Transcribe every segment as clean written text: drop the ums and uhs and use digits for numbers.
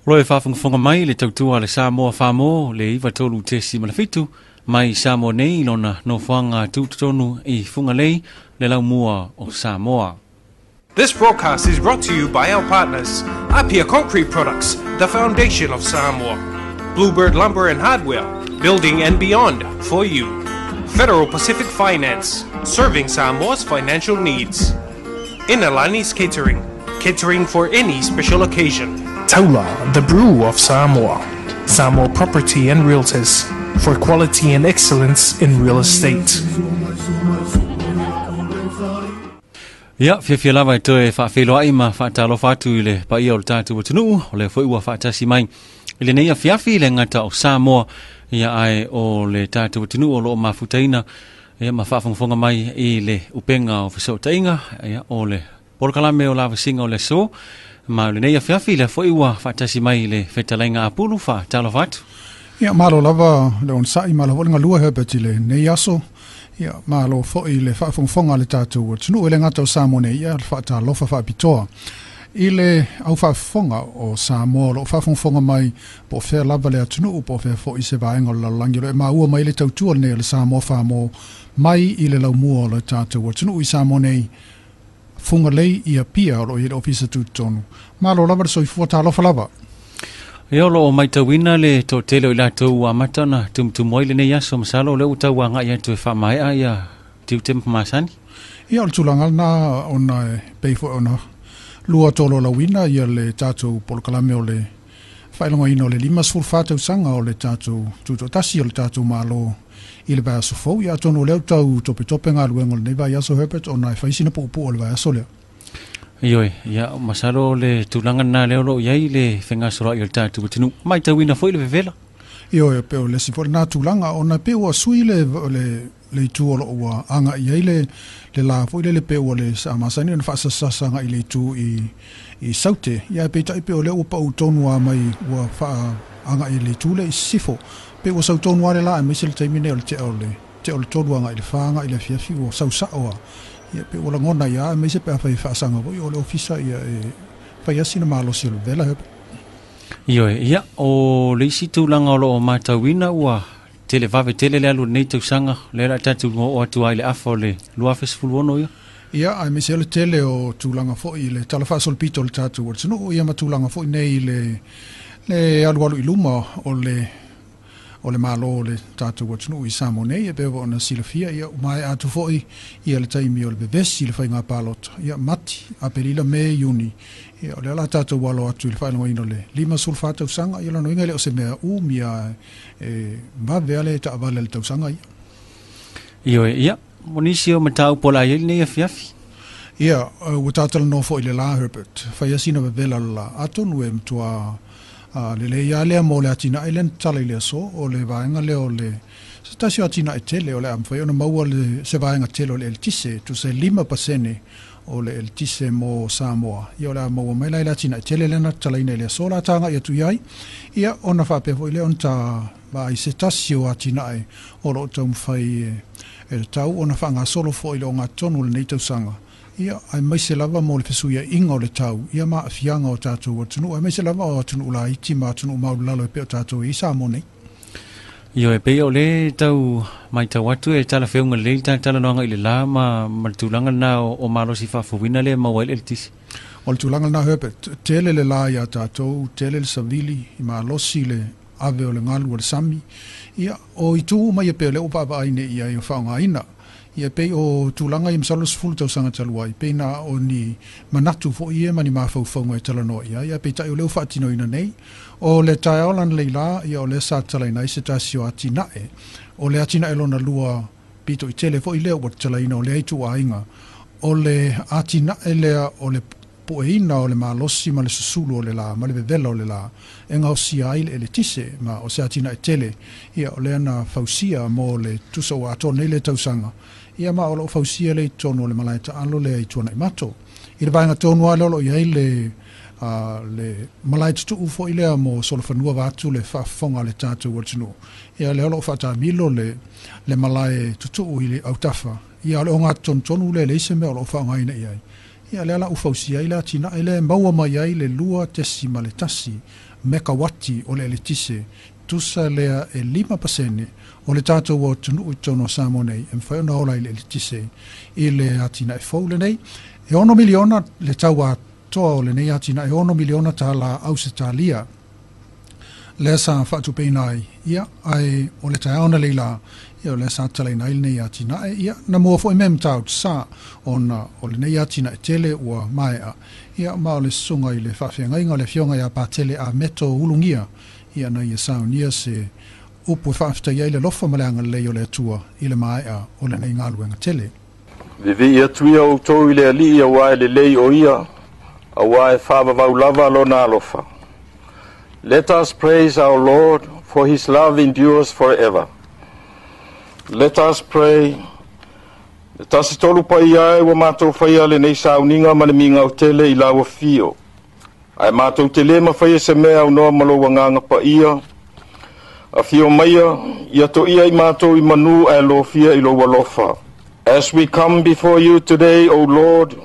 Lo e faafogafoga mai le tautua a le Samoa Famo le 93.7 mai Samoa nei lona nofoaga tutotonu i Fugalei le laumua o Samoa. This broadcast is brought to you by our partners, Apia Concrete Products, the foundation of Samoa. Bluebird Lumber and Hardware, building and beyond for you. Federal Pacific Finance, serving Samoa's financial needs. Inalani's Catering, catering for any special occasion. Taula, the brew of Samoa. Samoa Property and Realtors, for quality and excellence in real estate. Ia, fiafia lava e toe faafeiloai ma faatalofa atu i le paia o le tatou atunuu, o lea foi ua faatasi mai i lenei afiafi i le gata o Samoa, ia ae o le tatou atunuu o lo o mafutaina ia ma faafogafoga mai i le upega o fesootaiga, ia o le polokalame o lavasiga o le aso. Ma o lenei afiafi lea foi ua faatasi mai i le fetalaiga Apulu, faatalofa atu. Ia, malo lava le onosai, malo foi le galue Herbert i lenei aso. Ia, malo foi le faafogafoga a le tatou atunuu e le gata o Samoa nei, ia le faatalofa faapitoa i le au faafofoga o Samoa o lo o faafogafoga mai po o fea lava le atunuu po o fea foi se vaega o le lalolagi o lo o e maua mai le tautua lenei o le Samoa Famo mai i le laumua o le tatou atunuu i Samoa nei Fugalei i Apia o lo o i ai le Ofisa Tutotonu. Malo lava le soifua, talofa lava. Ia, o lo o matauina le toatele o i latou ua amata ona tumutumu ai lenei aso, masalo o lea ua tau agai atu e faamaea ia tiute ma masani. Ia, o le tulaga lena ona e pei foi ona lua tolaulauina ia le tatou polokalame o le faailogaina o le 54 tausaga o le tatou tutoatasi o le tatou Malo i le vaiaso fou. Ia, atonu o lea ua tau topetope galuega o lenei vaiaso Herbert ona e fai sina puupuu o le vaiaso lea. Ioe, ia, masalo o le tulaga lena lea o lo o i ai le fegasoloai o le tatou atunuu. Matauina foi le vevela. Ioe, pe o le isi foi lena tulaga ona pei ua sui le itu o lo o ua agai i ai le la foi lele pe ua le sa masani ona faasasasa agai i le itu i Saute. Ia, ae peitai pe o lea ua pau tonu lava mai ua faaagai i le itu lea i Sisifo. Pe ua sau tonu lava le la aemaise le taimi nei o le tea o le tea o le 3 agai i le 4 agai i le afiafi ua sau sao lava. Ia, pe ua lagona ia aemaise pe afai e faasaga foi o le ofisa ia e fai lava sina malosi o le vevela. Ioe, ia, o le isi tulaga o lo o matauina ua tele vave tele le alu o lenei tausaga, lea o le a tatou oo atu ai i le afa o le 2016 ia. Ia, aemaise ai le tele o tulaga foi i le tala faasolopito o le tatou atunuu, ia ma tulaga foi nei i le alualu i luma o le Malo o le tatou atunuu i Samoa nei, e pei foi ona silafia, ia, ua maea atu foi ia le taimi o le vevesi i le faiga palota, ia, Mati, Aperila, Me, Iuni, ia, o lea o le a tatou alo atu i le faailogaina o le 54 tausaga, ia, lona uiga e le o se mea umi lava e vave lava le taavale a le tausaga ia. Ioe, ia, o nisi o mataupu o le a i ai lenei afiafi. Ia, ua tatalanoa foi i le la, Herbert, fai lava sina vevela o le la, atonu e matua lelei lava lea mo le atinae lea na tatala i le aso, o le vaega lea o le se tasi o atinae tele o le a mafai ona maua le, se vaega tele o le eletise, tusa e 5% o le eletise mo Samoa. Ia o le a maua mai la i le atinae tele lea na tatalaina i le aso, o le a tagai atu i ai, ia ona faapea foi lea ona ta vaai se tasi o atinae o lo o taumafai e tatau ona faagasolo foi i le ogatotonu o lenei tausaga. Ia, aemaise lava mo le fesuiaiga o le tau, ia ma aafiaga o tatou atunuu, aemaise lava o atunuu laiti ma atunuu maualalo e pei o tatou i ai Samoa nei. Ioe, pei o lea tau matau atu e talafeauga lelei le talatalanoaga i le la ma le tulaga lena o malosi faafouina lea e maua ai le eletise. O le tulaga lena Herbert, tele le la ia tatou, tele le savili, i malosi le ave o le galu o le sami. Ia, o itu uma ia pei o lea ua vaavaai nei i ai o faaaogaina. Ia pei o tulaga ia masalo 10 tausaga talu ai, pei na o ni manatu foi ia ma ni mafaufauga e talanoa i ai, ae peitai o lea ua faatinoina nei. O le taeao lana lei la, ia o lea sa tatalaina ai se tasi o atinae. O le atinae lona lua pito i tele foi lea ua tatalaina o lea ituaiga. O le atinae lea o le pueina o le malosi ma le susulu o le la ma le vevela o le la e gaosia ai le eletise, ma o se atinae tele ia o lea na fausia mo le tusa ua atoa nei le tausaga, ia ma o lo o fausia lea i totonu o le malae taalo lea i Tuanaimato. I le vaega tonu lava lea o lo o i ai le malae tutuu foi lea mo solofanua vaeatu le faafofoga a le tatou atunuu. Ia lea o lo o faatamilo le malae tutuu i le autafa, ia o le ogatonutonu lea e leai se mea o lo o faaaogaina i ai. Ia lea la ua fausia ai le atinae lea e maua mai ai le 2.1 mekawati o le eletise tusa lea e 5% o le tātou atunuu i totonu o Samoa nei e mafai ona ola i le eletise i le atinae fou lenei. E 6 miliona le tau atoa o lenei atinae, 6 miliona tālā Ausetalia lea sa faatupeina ai, ia, ae o le taeao na leila, ia, o lea sa talaina ai lenei atinae, ia, na mua foi mea matautu sa, ona o lenei atinae tele ua maea, ia, ma o le susuga i le faafeagaiga o le afioga ia Patele Ameto Ulugia, ia, na ia saunia se upu e faafetai ai le alofa ma le agalelei o le Atua i le maea o lenei galuega tele. Vivii atu ia outou i le Alii auā e lelei o ia, auā e faavavau lava lona alofa. Let us praise our Lord, for his love endures forever. Let us pray. Le tasi tolu paia e ua matou faia lenei sauniga ma le migao tele i lau afio. Ae matou te lē mafaia se mea aunoa ma lou agaga paia. Afio maia, ia toia i matou i manū ae lofia i lou alofa. As we come before you today, O Lord,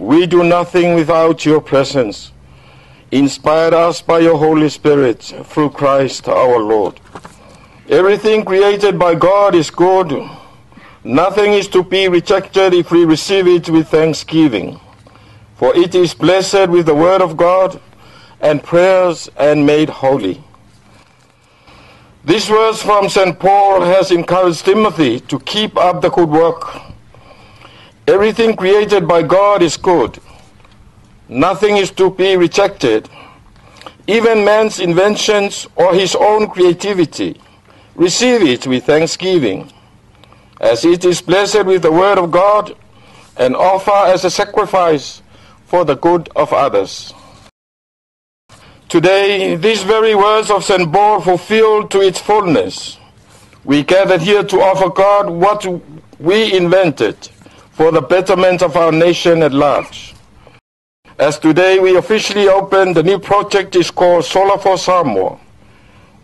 we do nothing without your presence. Inspire us by your Holy Spirit through Christ our Lord. Everything created by God is good. Nothing is to be rejected if we receive it with thanksgiving. For it is blessed with the word of God and prayers and made holy. This verse from St. Paul has encouraged Timothy to keep up the good work. Everything created by God is good. Nothing is to be rejected. Even man's inventions or his own creativity. Receive it with thanksgiving, as it is blessed with the word of God, and offer as a sacrifice for the good of others. Today, these very words of St. Paul fulfilled to its fullness. We gathered here to offer God what we invented for the betterment of our nation at large. As today we officially open the new project is called Solar for Samoa,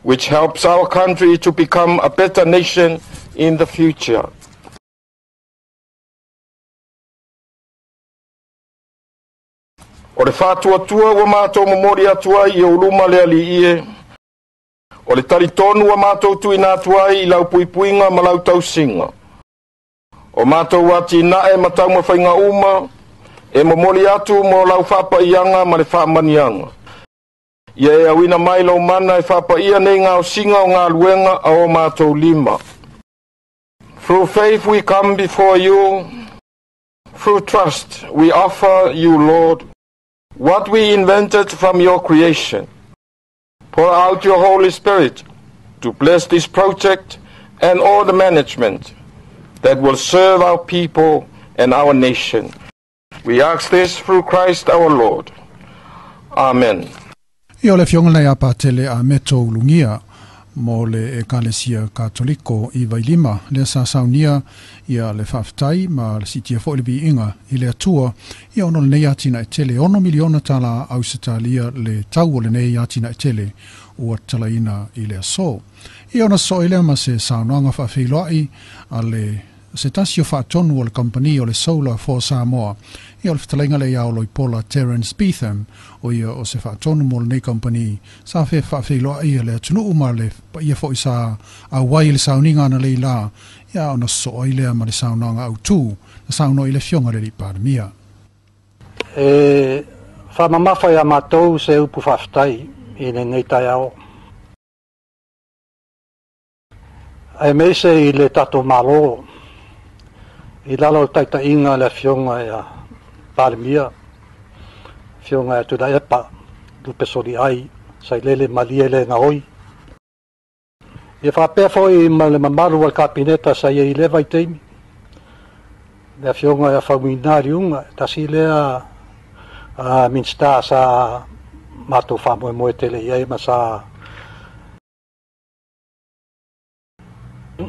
which helps our country to become a better nation in the future. O le faatuatua ua matou momoli atu ai i ou luma le Alii e, o le talitonu ua matou tuuina atu ai i lau puipuiga ma lau tausiga. O matou atinae ma taumafaiga uma e momoli atu mo lau faapaiaga ma le faamaniaga. Ia e auina mai lou mana e faapaia nei gaosiga o galuega a o matou lima. Through faith we come before you. Through trust we offer you, Lord, what we invented from your creation. Pour out your Holy Spirit to bless this project and all the management that will serve our people and our nation. We ask this through Christ our Lord. Amen. Ia o le afioga lenei a Patele a Meto Ulugia mo le Ekalesia Katoliko i Vailima, lea sa saunia ia le faafetai ma le siitia foi le viiga i le Atua ia ona o lenei atinae tele, 6 miliona tālā Ausetalia le tau o lenei atinae tele ua tatalaina i le aso. Ia ona sosoo ai lea ma se saunoaga faafeiloai a le se tasi o faatonu o le kamupani o le Solar for Samoa. Ia o le fetalaiga lea ia Oloipola Terence Beetham, o ia o se faatonu mo lenei kamupani sa fe faafeiloai le atunuu ma le paia foi sa auai i le sauniga analeila la, ia ona sosoo ai lea ma le saunoaga autū na saunoa i le afioga i le alii Palemia. E faamamafa iā matou se upu faafetai i lenei taeao, aemaise i le tatou Malo i lalo o le taitaiga a le Afioga ia Palemia, Afioga ia Tuilaepa Lupe Soliai Sailele Malie le Gaoi. Ia faapea foi ma le mamalu o le Kapeneta sa i ai i lea vaitaimi, le Afioga ia Faumuina Liuga, tasi lea Minisita sa matou faamoemoe tele i ai ma sa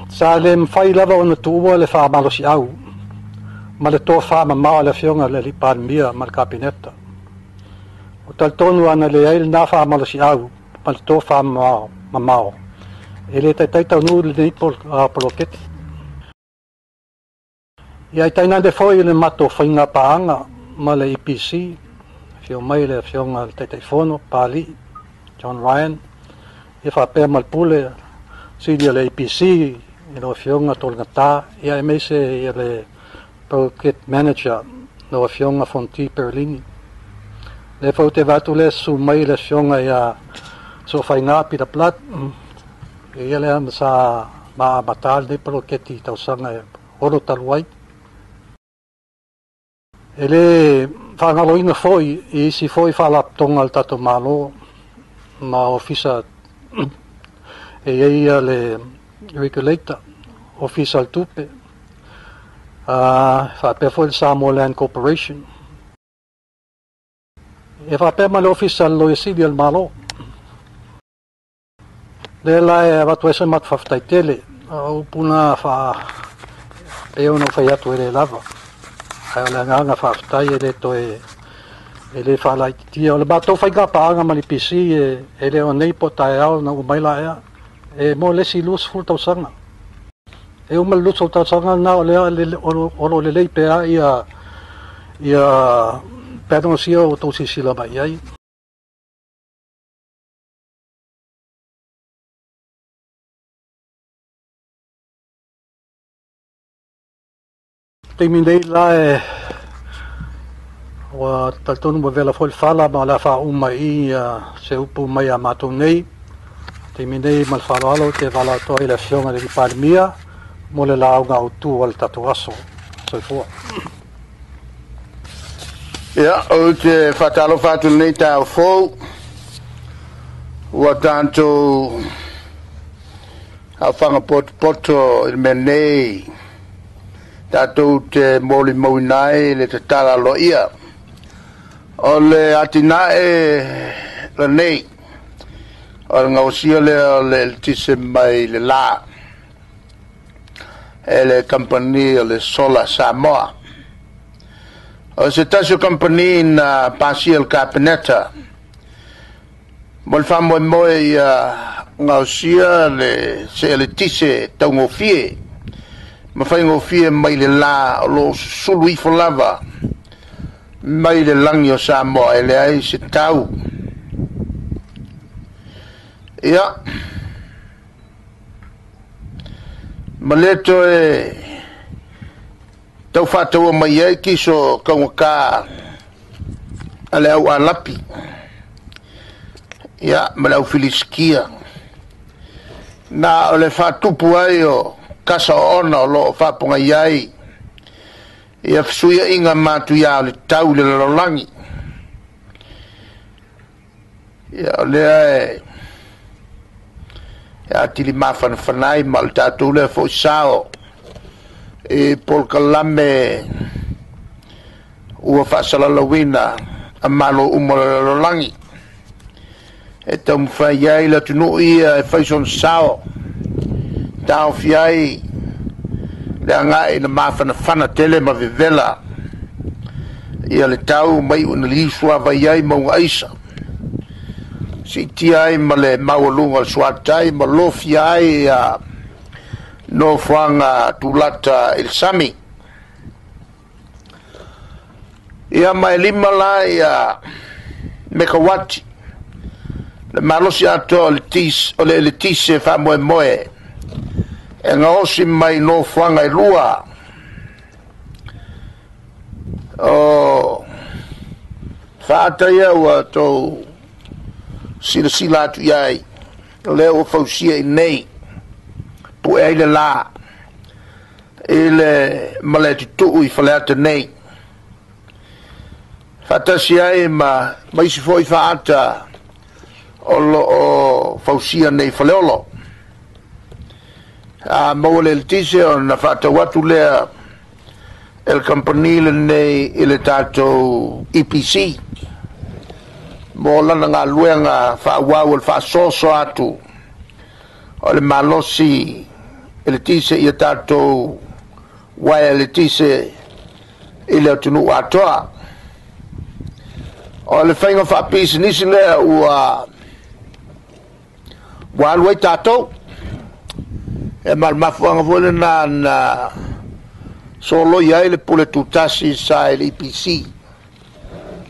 Sa le mafai lava ona tuua le faamalosiau ma le tofa mamao a le Afioga i le Alii Palemia ma le Kapeneta. Ua talitonu ana leai lena faamalosiau ma le tofa mamao, e le taitai taunuu lenei poloketi. Ia ai tainane foi le matou faiga paaga ma le EPC, afio mai le Afioga i le Taitaifono Papalii. John Ryan, ia faapea ma le Pule Sili a le APC i lau Afioga Tolegata, ia aemaise ia le Project Manager lau Afioga Fonti Perlini. Lea foi ou te vaai atu lea susu mai le Afioga ia Soofaiga Peter Blood, ia lea sa maamata lenei poloketi i tausaga e 6 talu ai. E le faagaloina foi i isi foi faalapotopotoga a le tatou Malo ma ofisa e i ai ia le regulator, ofisa o le tupe, faapea foi le Samoa Land Corporation. E faapea ma le ofisa o le Loia Sili o le Malo. Lea la e avatu ai se matou faafetai tele, o upu na faa pei ona ou fai atu e le lava, ae o le agaga faafetai e le toe e le faalaititia. O le matou faigapaaga ma le EPC e le o nei po o taeao na uma mai laea, e mo le isi 20 tausaga. E uma le 20 tausaga lena o lea o lo o lelei pea ia panels ia ua outou silasila mai i ai. Taimi nei la e ua talitonu ua vela foi le fala ma o le a faauma i i se upu mai a matou nei. Taimi nei ma le faaaloalo ou te valaau ai i le Afioga i le Palemia mo le lauga autu o le tatou aso. Soifua. Ia, ou te faatalofa atu i lenei taeao fou, ua tatou aofaga potopoto i le mea nei tatou te molimauina ai le tatala aloaia o le atinae lenei o le gaosia lea o le eletise mai le la e le kamupani o le Solar Samoa. O se tasi o kamupani na pasia e le Kapeneta mo le faamoemoe ia gaosia le se eletise taugofie ma faigofie mai le la o lo o susulu ifo lava mai le lagi o Samoa e leai se tau. Ia, ma le toe tau faataua mai ai kiso kaugata a le au Alapi, ia, ma le au Filisitia. Na o le faatupu ai o kasa oona o lo o faapogai ai ia fesuiaiga matuia o le tau i le lalolagi. Ia, o lea e atili mafanafana ai ma o le tatou lea foi sao i polokalame ua faasalalauina a Malo uma o le lalolagi e taumafai ai le atunuu ia e fai sona sao taofi ai le agai na mafanafana tele ma vevela ia le tau mai ina liusuavai ai mauga aisa siitia ai ma le maualuga o le suatai ma lofia ai ia nofoaga tulata i le sami. Ia ma e 5 la ia mekawati le malosi atoa o le eletise faamoemoe e gaosi mai nofoaga e 2 o faata ia ua tou silasila atu i ai lea ua fausia i nei pue ai le la i le male tutuu i Faleata nei faatasi ai ma isi foi faata o lo o fausia nei Faleolo. A maua le eletise ona faatau atu lea e le kamupani lenei i le tatou EPC mo lana galuega faaauau o le faasoasoa atu o le malosi eletise ia tatou uaea eletise i le atunuu atoa. O le faiga faapisinisi lea ua alu ai tatou. E ma le mafuaaga foi lena na soloia ai le pule tutasi sa i le EPC.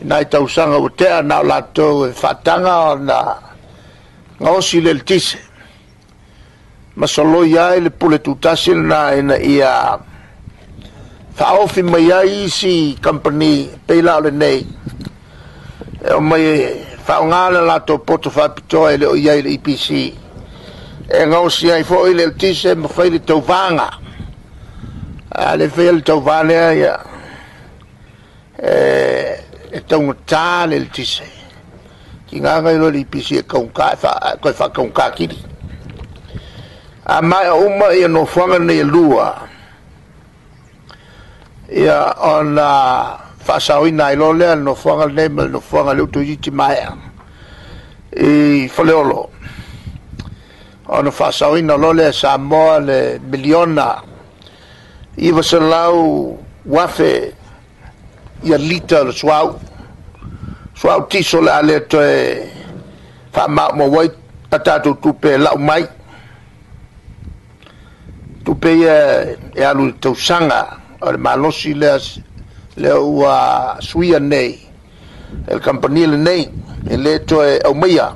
I nai tausaga ua tea na o latou e faataga ona Gaosi le eletise ma soloia ai le pule tutasi lena ina ia faaofi mai ai isi kamupani pei la o lenei e omai e faaaoga le latou poto faapitoa e le o i ai i le EPC e gaosi ai foi le eletise ma fai le tauvaga. A le faia le tauvā lea ia e taugata le eletise. Tigaga i loa le EPC e taugata e toe faataugata atili. A maea uma ia nofoaga nei e lua, ia ona faasaoina ai loa lea le nofoaga lenei ma le nofoaga lea ua toeitiiti maea i Faleolo. Ona faasaoina loa lea e Samoa le miliona 900,000 ia lita o le suauu, suauu tiso o le a le toe faamaumau ai a tatou tupe e lau mai. Tupe ia e alu i le tausaga o le malosi lea lea ua suia nei e le kamupani lenei e le toe aumaia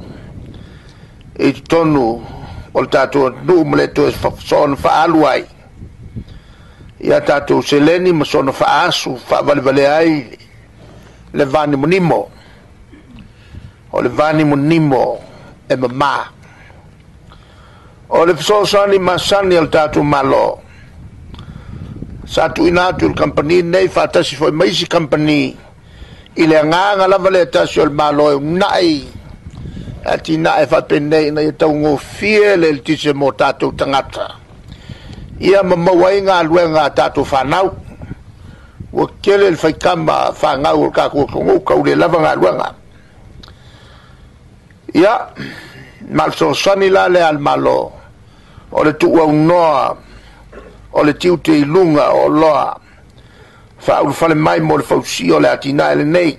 i totonu o le tatou atunuu ma le toe soona faaalu ai ia tatou seleni ma soona faaasu faavalevalea ai le vanimonimo. O le vanimonimo e mamā. O le fesoasoani masani a le tatou Malo sa tuuina atu i le kamupani nei faatasi foi ma isi kamupani i le agaga lava lea tasi o le Malo e uunai atinae faapenei ina ia taugofie le eletise mo tatou tagata ia ma maua ai galuega a tatou fanau. Ua tele le faitama fanau o le tatou atunuu tau le lava galuega. Ia, ma o le fesoasoani la lea a le Malo o le tuuaunoa o le tiute i luga o oloa faaulufale mai mo le fausia o le atinae lenei.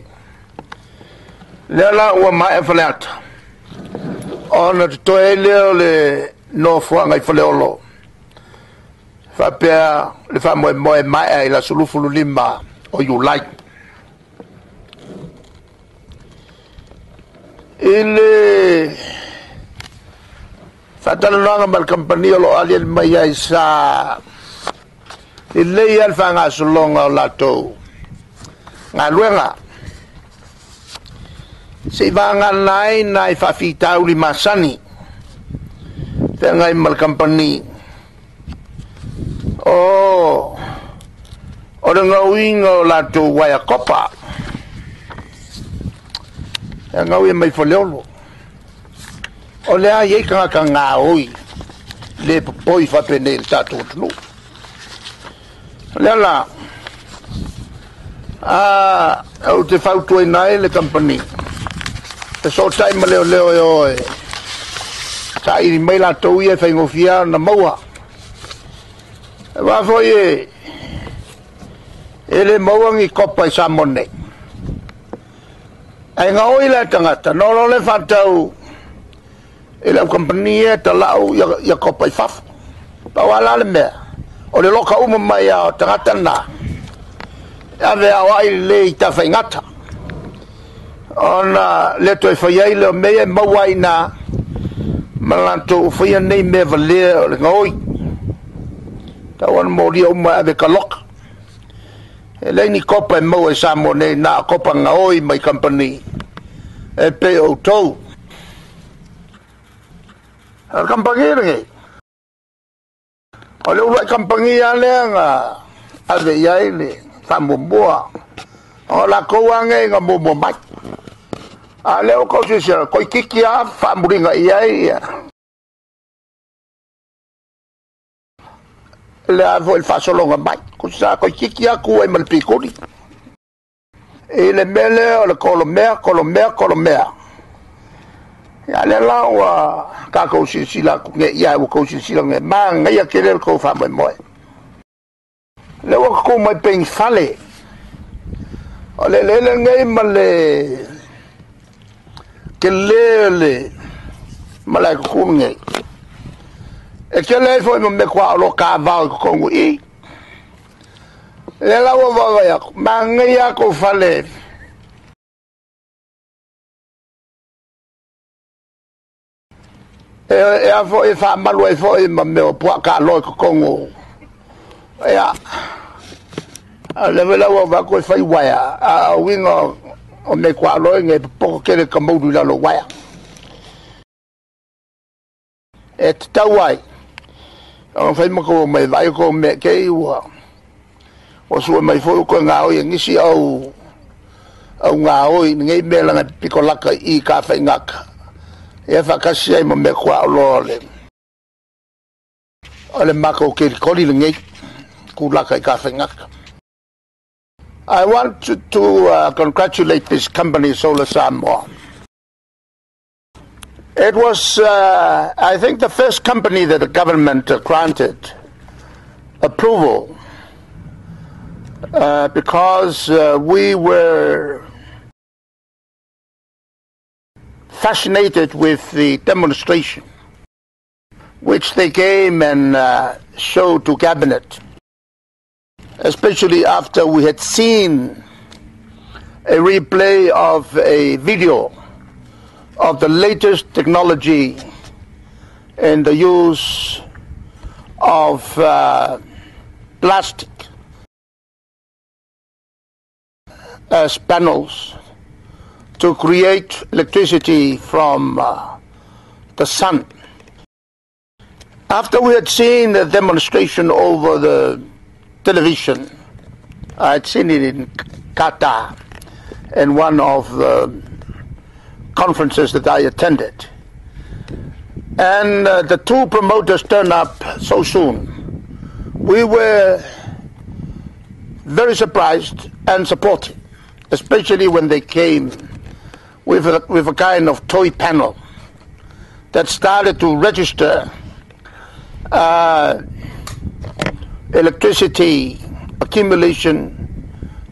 Lea la ua maea Faleata ona totoe ai lea o le nofoaga i Faleolo faapea le faamoemoe maea i le aso 25 o Iulai. I le faatalanoaga ma le kamupani o lo o aliali mai ai sa lelei lava le faagasologa o latou galuega, seivagana ai nai faafitauli masani feagai ma le kamupani o le gauiga o latou uaea kopa e gauia mai Faleolo. O le a i ai tagata gaoi le popoi faapenei i le tatou atunuu. O lea la ou te fautuaina ai le kamupani fesootai ma leoleo e o e saili mai latou ia e faigofie ona maua. Aua foi e le maua ni kopa i Samoa nei. Ae gaoi la tagata, no lo le faatau i le au kamupani e talau ia kopa i fafo. Pau a la le mea, o le loka uma mai a o tagata na, e ave ao ai lelei i tafaigata. Ona le toe fai ai lea o mea ia e maua ai i ina ma latou faia nei mea valea o le gaoi. Tau ona molia uma e ave ka loka. E leai ni kopa e maua i Samoa nei, na o kopa gaoi mai kamupani e pei o outou. O le kamupani lenei, o le uluai kamupani lava lea na ave i ai le faamuamua. O latou lava nei na muamua mai. A o lea ua tou silasila, toeitiiti lava faamuliga i ai ia le a foi le faasologa mai. Tusa toeitiiti lava tu ai ma le pikuli. I le mea lea o le kolomea, kolomea, kolomea. Ia lea la ua tatou silasila atu nei i ai, ua tou silasila nei, manaia tele le tou faamoemoe. Lea ua tutu mai pei ni fale. O le eleele lenei ma le tele o le malae tutu lenei. E tele ai foi ma mea tua'a o lo o tavao i totonu i i. Lea la ua vaavaai atu, manaia lava tou fale E a fo'i fa'amalu ai fo'i ma mea o pua'a ka'aloa i totonu. Ia, le vela ua vaku e fai uaea, a o uiga o mea kua'aloa e popoto tele ka moulu i lalo o uaea. E tatau ai ona fai ma kou mai vaai kou mea kei ua ua sue mai foi ua toe gaoi e nisi au au gaoi lenei mea laga e pito lata i i ka faigata ia faatasi ai ma mea kuaʻoloa o le o le matou kelikoli lenei kulaka i ka faigata. I want to congratulate this company, Solar Samoa. It was, I think, the first company that the government granted approval because we were fascinated with the demonstration which they came and showed to cabinet, especially after we had seen a replay of a video of the latest technology in the use of plastic as panels to create electricity from the sun. After we had seen the demonstration over the television, I had seen it in Qatar in one of the conferences that I attended. And the two promoters turned up so soon. We were very surprised and supportive, especially when they came with a kind of toy panel that started to register electricity accumulation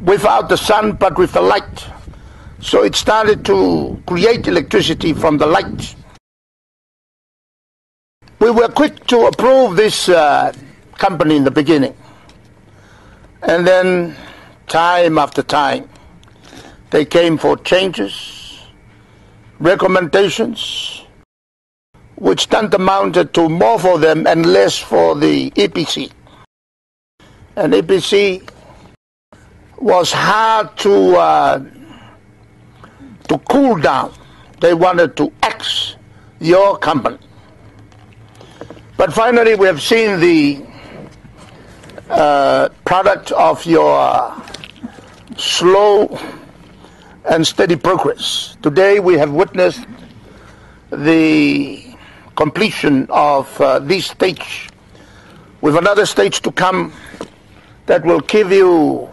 without the sun but with the light. So it started to create electricity from the light. We were quick to approve this company in the beginning. And then, time after time, they came for changes, recommendations, which amounted to more for them and less for the EPC. And EPC was hard to cool down. They wanted to axe your company. But finally, we have seen the product of your slow and steady progress. Today, we have witnessed the completion of this stage, with another stage to come that will give you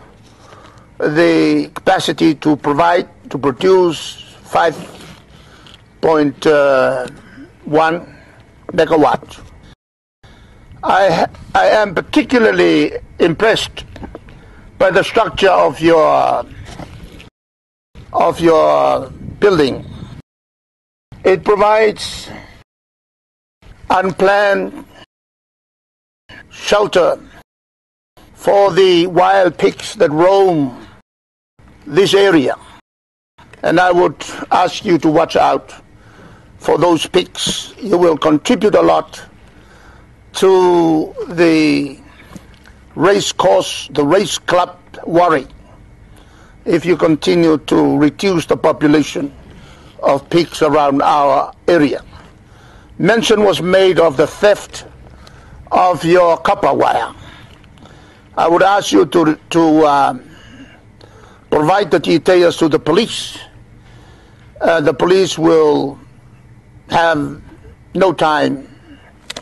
the capacity to provide, to produce 5.1 megawatt. I am particularly impressed by the structure of your building. It provides unplanned shelter for the wild pigs that roam this area. And I would ask you to watch out for those pigs. You will contribute a lot to the race course, the race club worry, if you continue to reduce the population of pigs around our area. Mention was made of the theft of your copper wire. I would ask you to provide the details to the police. The police will have no time.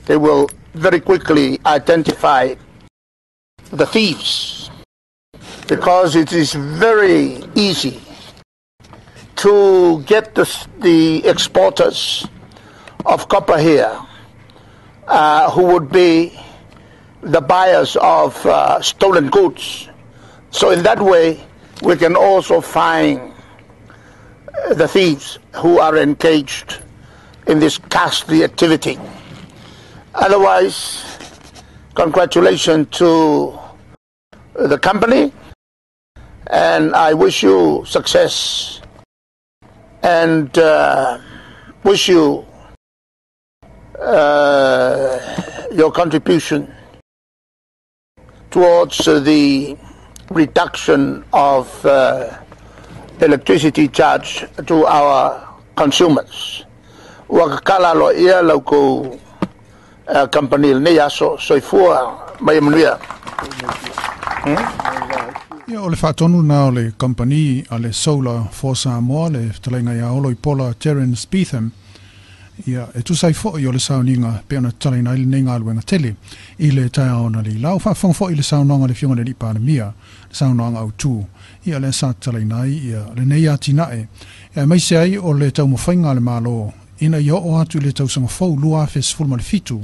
They will very quickly identify the thieves because it is very easy to get the exporters of copper here who would be the buyers of stolen goods. So in that way, we can also find the thieves who are engaged in this costly activity. Otherwise, congratulations to the company, and I wish you success and wish you your contribution towards the reduction of electricity charge to our consumers. Ua kakala lo ia lau kou company lenei aso soifua mai manuia. Ia, o le faatonu na o le company a le Solar for Samoa, le fetalaiga ia Oloipola Terence Beetham, ia e tusa ai fo'i o le sauniga pe ona tatalaina ai lenei galuega tele i le taeao na leila. O faafofoga fo'i le saunoaga a le Afioga i le Alii Palemia, le saunoaga autū, ia lea sa tatalaina ai ia lenei atinae, aemaise ai o le taumafaiga a le Malo ina ia oo atu i le tausaga fou 2017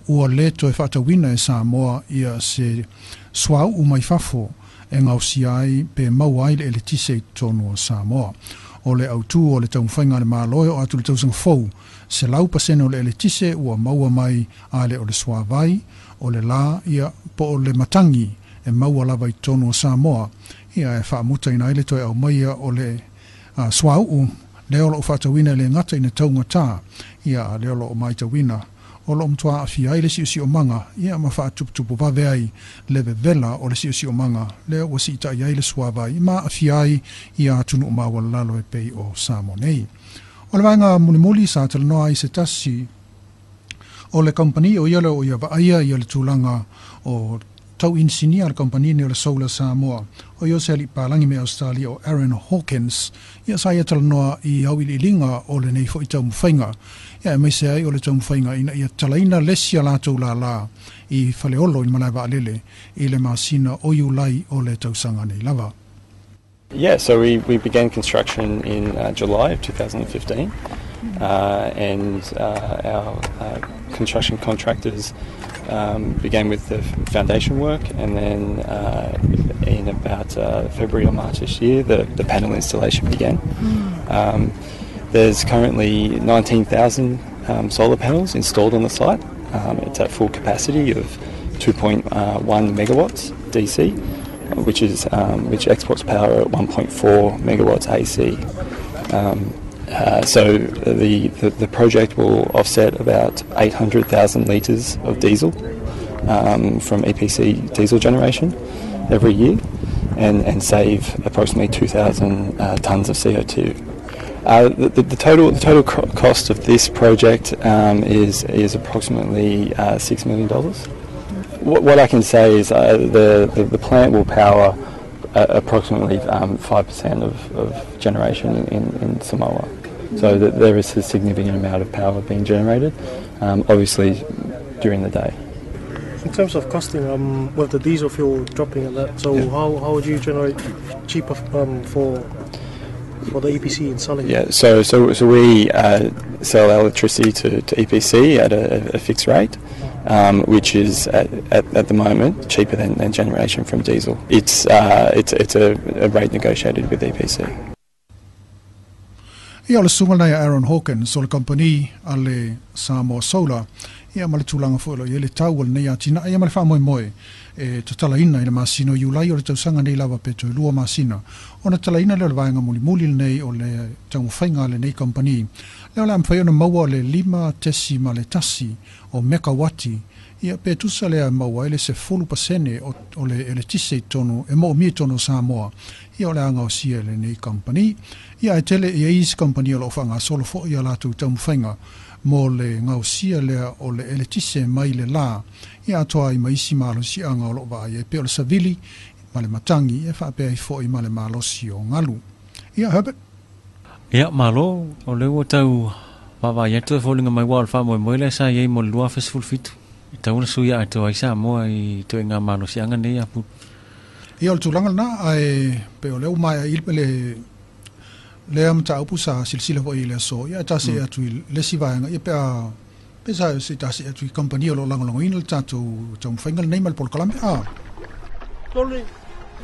ua lē toe faatauina e Samoa ia se suauu mai fafo e gaosia ai pe maua ai le eletise i totonu o Samoa. O le autū o le taumafaiga a le Malo e oo atu i le tausaga fou, 100% o le eletise ua maua mai a le o le suavai, o le lā, ia, po o le matagi e maua lava i totonu o Samoa, ia e faamutaina ai le toe aumaia o le suauu lea o loo faatauina e lē gata ina taugatā, ia a lea o loo maitauina o loo matuā aafia ai le siosiomaga, ia ma faatuputupu vave ai le vevela o le siosiomaga lea ua siitai ai le suavai ma aafia ai ia atunuu maualalalo e pei o Samoa nei. O le vaega mulimuli sa talanoa ai se tasi o le kamupani o ia lea o ia vaaia ia le tulaga o tau inisinia a le kamupani nei o le Solar Samoa, o ia o se alii palagi mai Ausetalia o Aaron Hawkins, ia sa ia talanoa i auiliiliga o lenei fo'i taumafaiga, ia aemaise ai o le taumafaiga ina ia tatalaina le isi a latou lālā i Faleolo i le malae vaalele i le masina o Iulai o le tausaga nei lava. Yeah, so we began construction in July of 2015, and our construction contractors began with the foundation work, and then in about February or March this year, the panel installation began. There's currently 19,000 solar panels installed on the site. It's at full capacity of 2.1 megawatts DC, which exports power at 1.4 megawatts AC. So the project will offset about 800,000 litres of diesel from EPC diesel generation every year and save approximately 2,000 tonnes of CO2. The total cost of this project is approximately $6 million. What I can say is the plant will power approximately 5% of generation in Samoa. So that there is a significant amount of power being generated, obviously during the day. In terms of costing, with the diesel fuel dropping and that, so how would you generate cheaper for the EPC in selling? Yeah, so we sell electricity to EPC at a fixed rate, which is at the moment cheaper than generation from diesel. It's a rate negotiated with EPC. Ia o le susuga lena ia Aaron Hawkins o le kamupani a le Samoa Solar, ia ma le tulaga foi o lo o i ai le tau o lenei atinae ia ma le faamoemoe e tatalaina i le masina o Iulai o le tausaga nei lava pe toe 2 masina ona tatalaina lea o le vaega mulimuli lenei o le taumafaiga a lenei kamupani lea o le a mafai ona maua le 5.1 o mekawati, ia pe tusa lea e maua ai le 10% o le eletise i totonu e moomia i totonu o Samoa, ia o le a gaosia e lenei kamupani. Ia ae tele ia isi kamupani o loo faagasolo fo'i ia latou taumafaiga mo le gaosia lea o le eletise mai le lā, ia atoa ai ma isi malosiaga o loo vaai ai pei o le savili ma le matagi e faapea ai fo'i ma le malosi o galu. Ia Herbert. Ia, malo, o le ua tau vaavaai atu e foliga mai ua o le faamoemoe lea sa i ai mo le 2017 e tau ona suia atoa ai Samoa i toega malosiaga nei apu. Ia o le tulaga lena ae pe o lea ua maea i le lea mataupu sa silasila foi i le aso, ia e tasi atu i le isi vaega, ia pe a pe sa se tasi atu i kamupani o lo o lagolagoina le tatou taumafaiga lenei ma le polokalame a. Tole,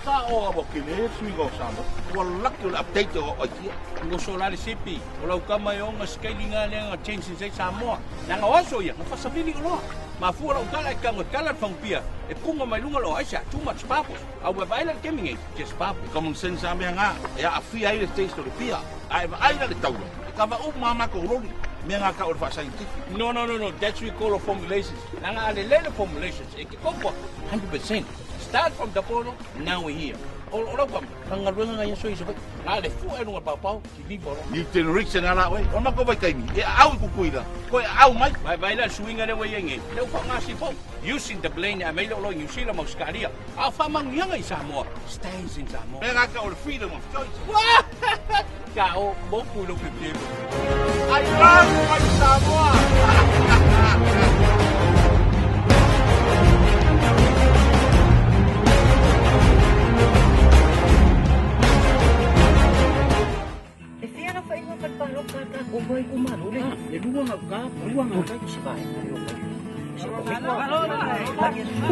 sa o awa ke le suiga o Samoa. Ua laki o le update o idea. Ngo so la le sipi, o lau kama e onga scaling a le nga change sin Samoa. Nanga oso ia, nga fasavili o loa. Ma fua lau tala e kanga kala le whangpia. E punga mai lunga lo aisa, too much bubbles. Au e vaila le keming e, just bubbles. Common sense a mea ngā, e a awhia ai le taste o le pia. A e vaai la le taula. E kava u mama ko roli. Mea ngā ka o le wha-scientific. No, no, no, no. That's we call a formulations. Nanga ale lele formulations. E ke kopa 100%. Start from the polo, now we're here. O o lau kama, nga luenga nga yaso isa Nga le fu e lunga pau ki livo lo. New generation ala oe. O mako vai taimi. E au i kukuila. Koe au mai. Vai vai la suinga le wei nge. Le ufa nga si po. Using the plane a mele lo New Zealand Australia. A fa mangianga i Samoa. Stays in Samoa. Mea ngā ka o le freedom of choice. Ka o moku lo pepe. I love my Samoa. E whia na whainga whai ka o vai o maro le. E lua ngau ka, lua ngau ka se vai ngā o mai.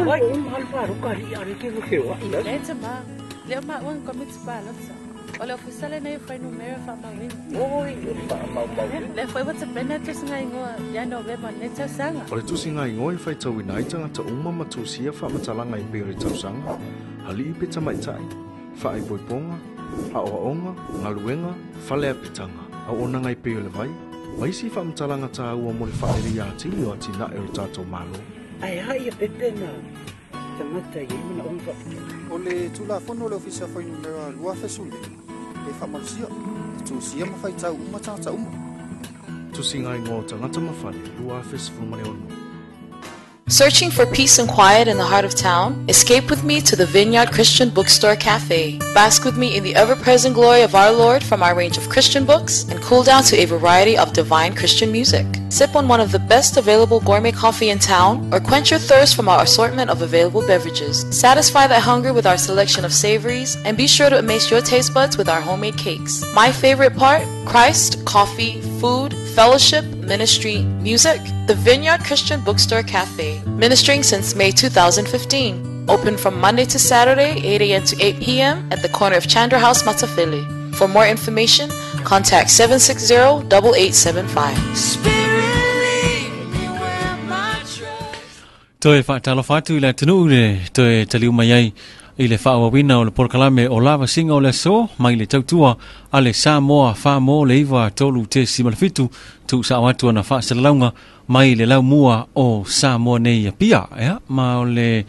Vai o mahal paloka ri are ke ke wa. Le te ma, le ma wan komiti palota. O le ofisale nei whai numera wha mawina. Oi, o wha mau mau. Le whai wata pena tusi ngā ingoa, ia no ve ma ne tausanga. O le tusi ngā ingoa i whai tauina ai tangata uma ma tusia wha matalanga i peo le tausanga, hali i peta maitai, wha ai poiponga, haoaonga, ngaluenga, whale a petanga. Au ona ngai peo le vai, maisi wha matalanga tā ua mo le whaere ia atili o atina e o tātou malo. Ai hai a pepe na tangata i mana onga whapito. O le tulafono le ofisa whai numera lua fesule, e whamalosia, e tūsia ma whaitau uma tāta uma. Tusi ngai ngō tangata mawhale, lua fesifumane ono. Searching for peace and quiet in the heart of town? Escape with me to the Vineyard Christian Bookstore Cafe. Bask with me in the ever-present glory of our Lord from our range of Christian books and cool down to a variety of divine Christian music. Sip on one of the best available gourmet coffee in town or quench your thirst from our assortment of available beverages. Satisfy that hunger with our selection of savories and be sure to amaze your taste buds with our homemade cakes. My favorite part? Christ, coffee, food, fellowship, ministry, music. The Vineyard Christian Bookstore Cafe, ministering since May 2015. Open from Monday to Saturday, 8 a.m. to 8 p.m. at the corner of Chandra House, Matafele. For more information, contact 760-8875. Toe whaatalofa atu i le atunuu le toe taliu mai ai i le whaawawina o le polokalame o lava singa o le aso mai le tautua a le Samoa wha le iwa tolu te simalfitu tu sa atu ana whaasalalauga mai le laumua o Samoa nei Apia. Ea, ma o le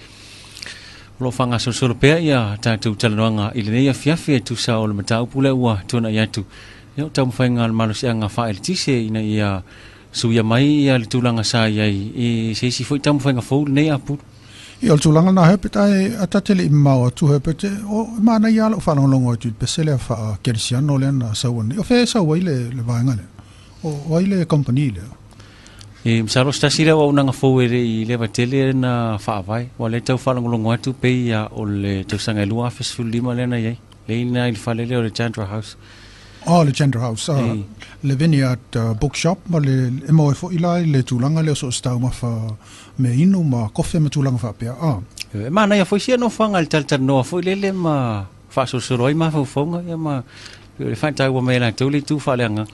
lo whanga solosolo pea ia tātou talanoaga i lenei afiafi e tusa o le mataupu lea ua tuanai atu. Ia o taumafaiga o le malosiaga faaeletise ina ia suia mai ia le tulaga sa i ai i se isi foi taumafaiga fou lenei apulu. Ia o le tulaga lena Herbert ae atatele i mamao atu Herbert o mana ia lou faalogologo atu i le pese lea faakerisiano lea na sau nei. O fea e sau ai le vaega lea? O ai le company lea? E masalo se tasi lea auaunaga fou e leʻi leva tele na faavae ua le tau faalogologo atu pei ia o le tausaga e 2015 lea na iai leina i le fale lea o le Chandra House. Oh, le Chandra House, le Vineyard Bookshop, ma le e mo e foi la i le tulaga lea o so o se taumafa me inu ma kofe ma tulaga faapea. E mana ia foi sia nofoaga i le talatalanoa foi lele ma faasolosolo ai mafaufauga ia ma le faataua mai e latou le itu faaleagaga.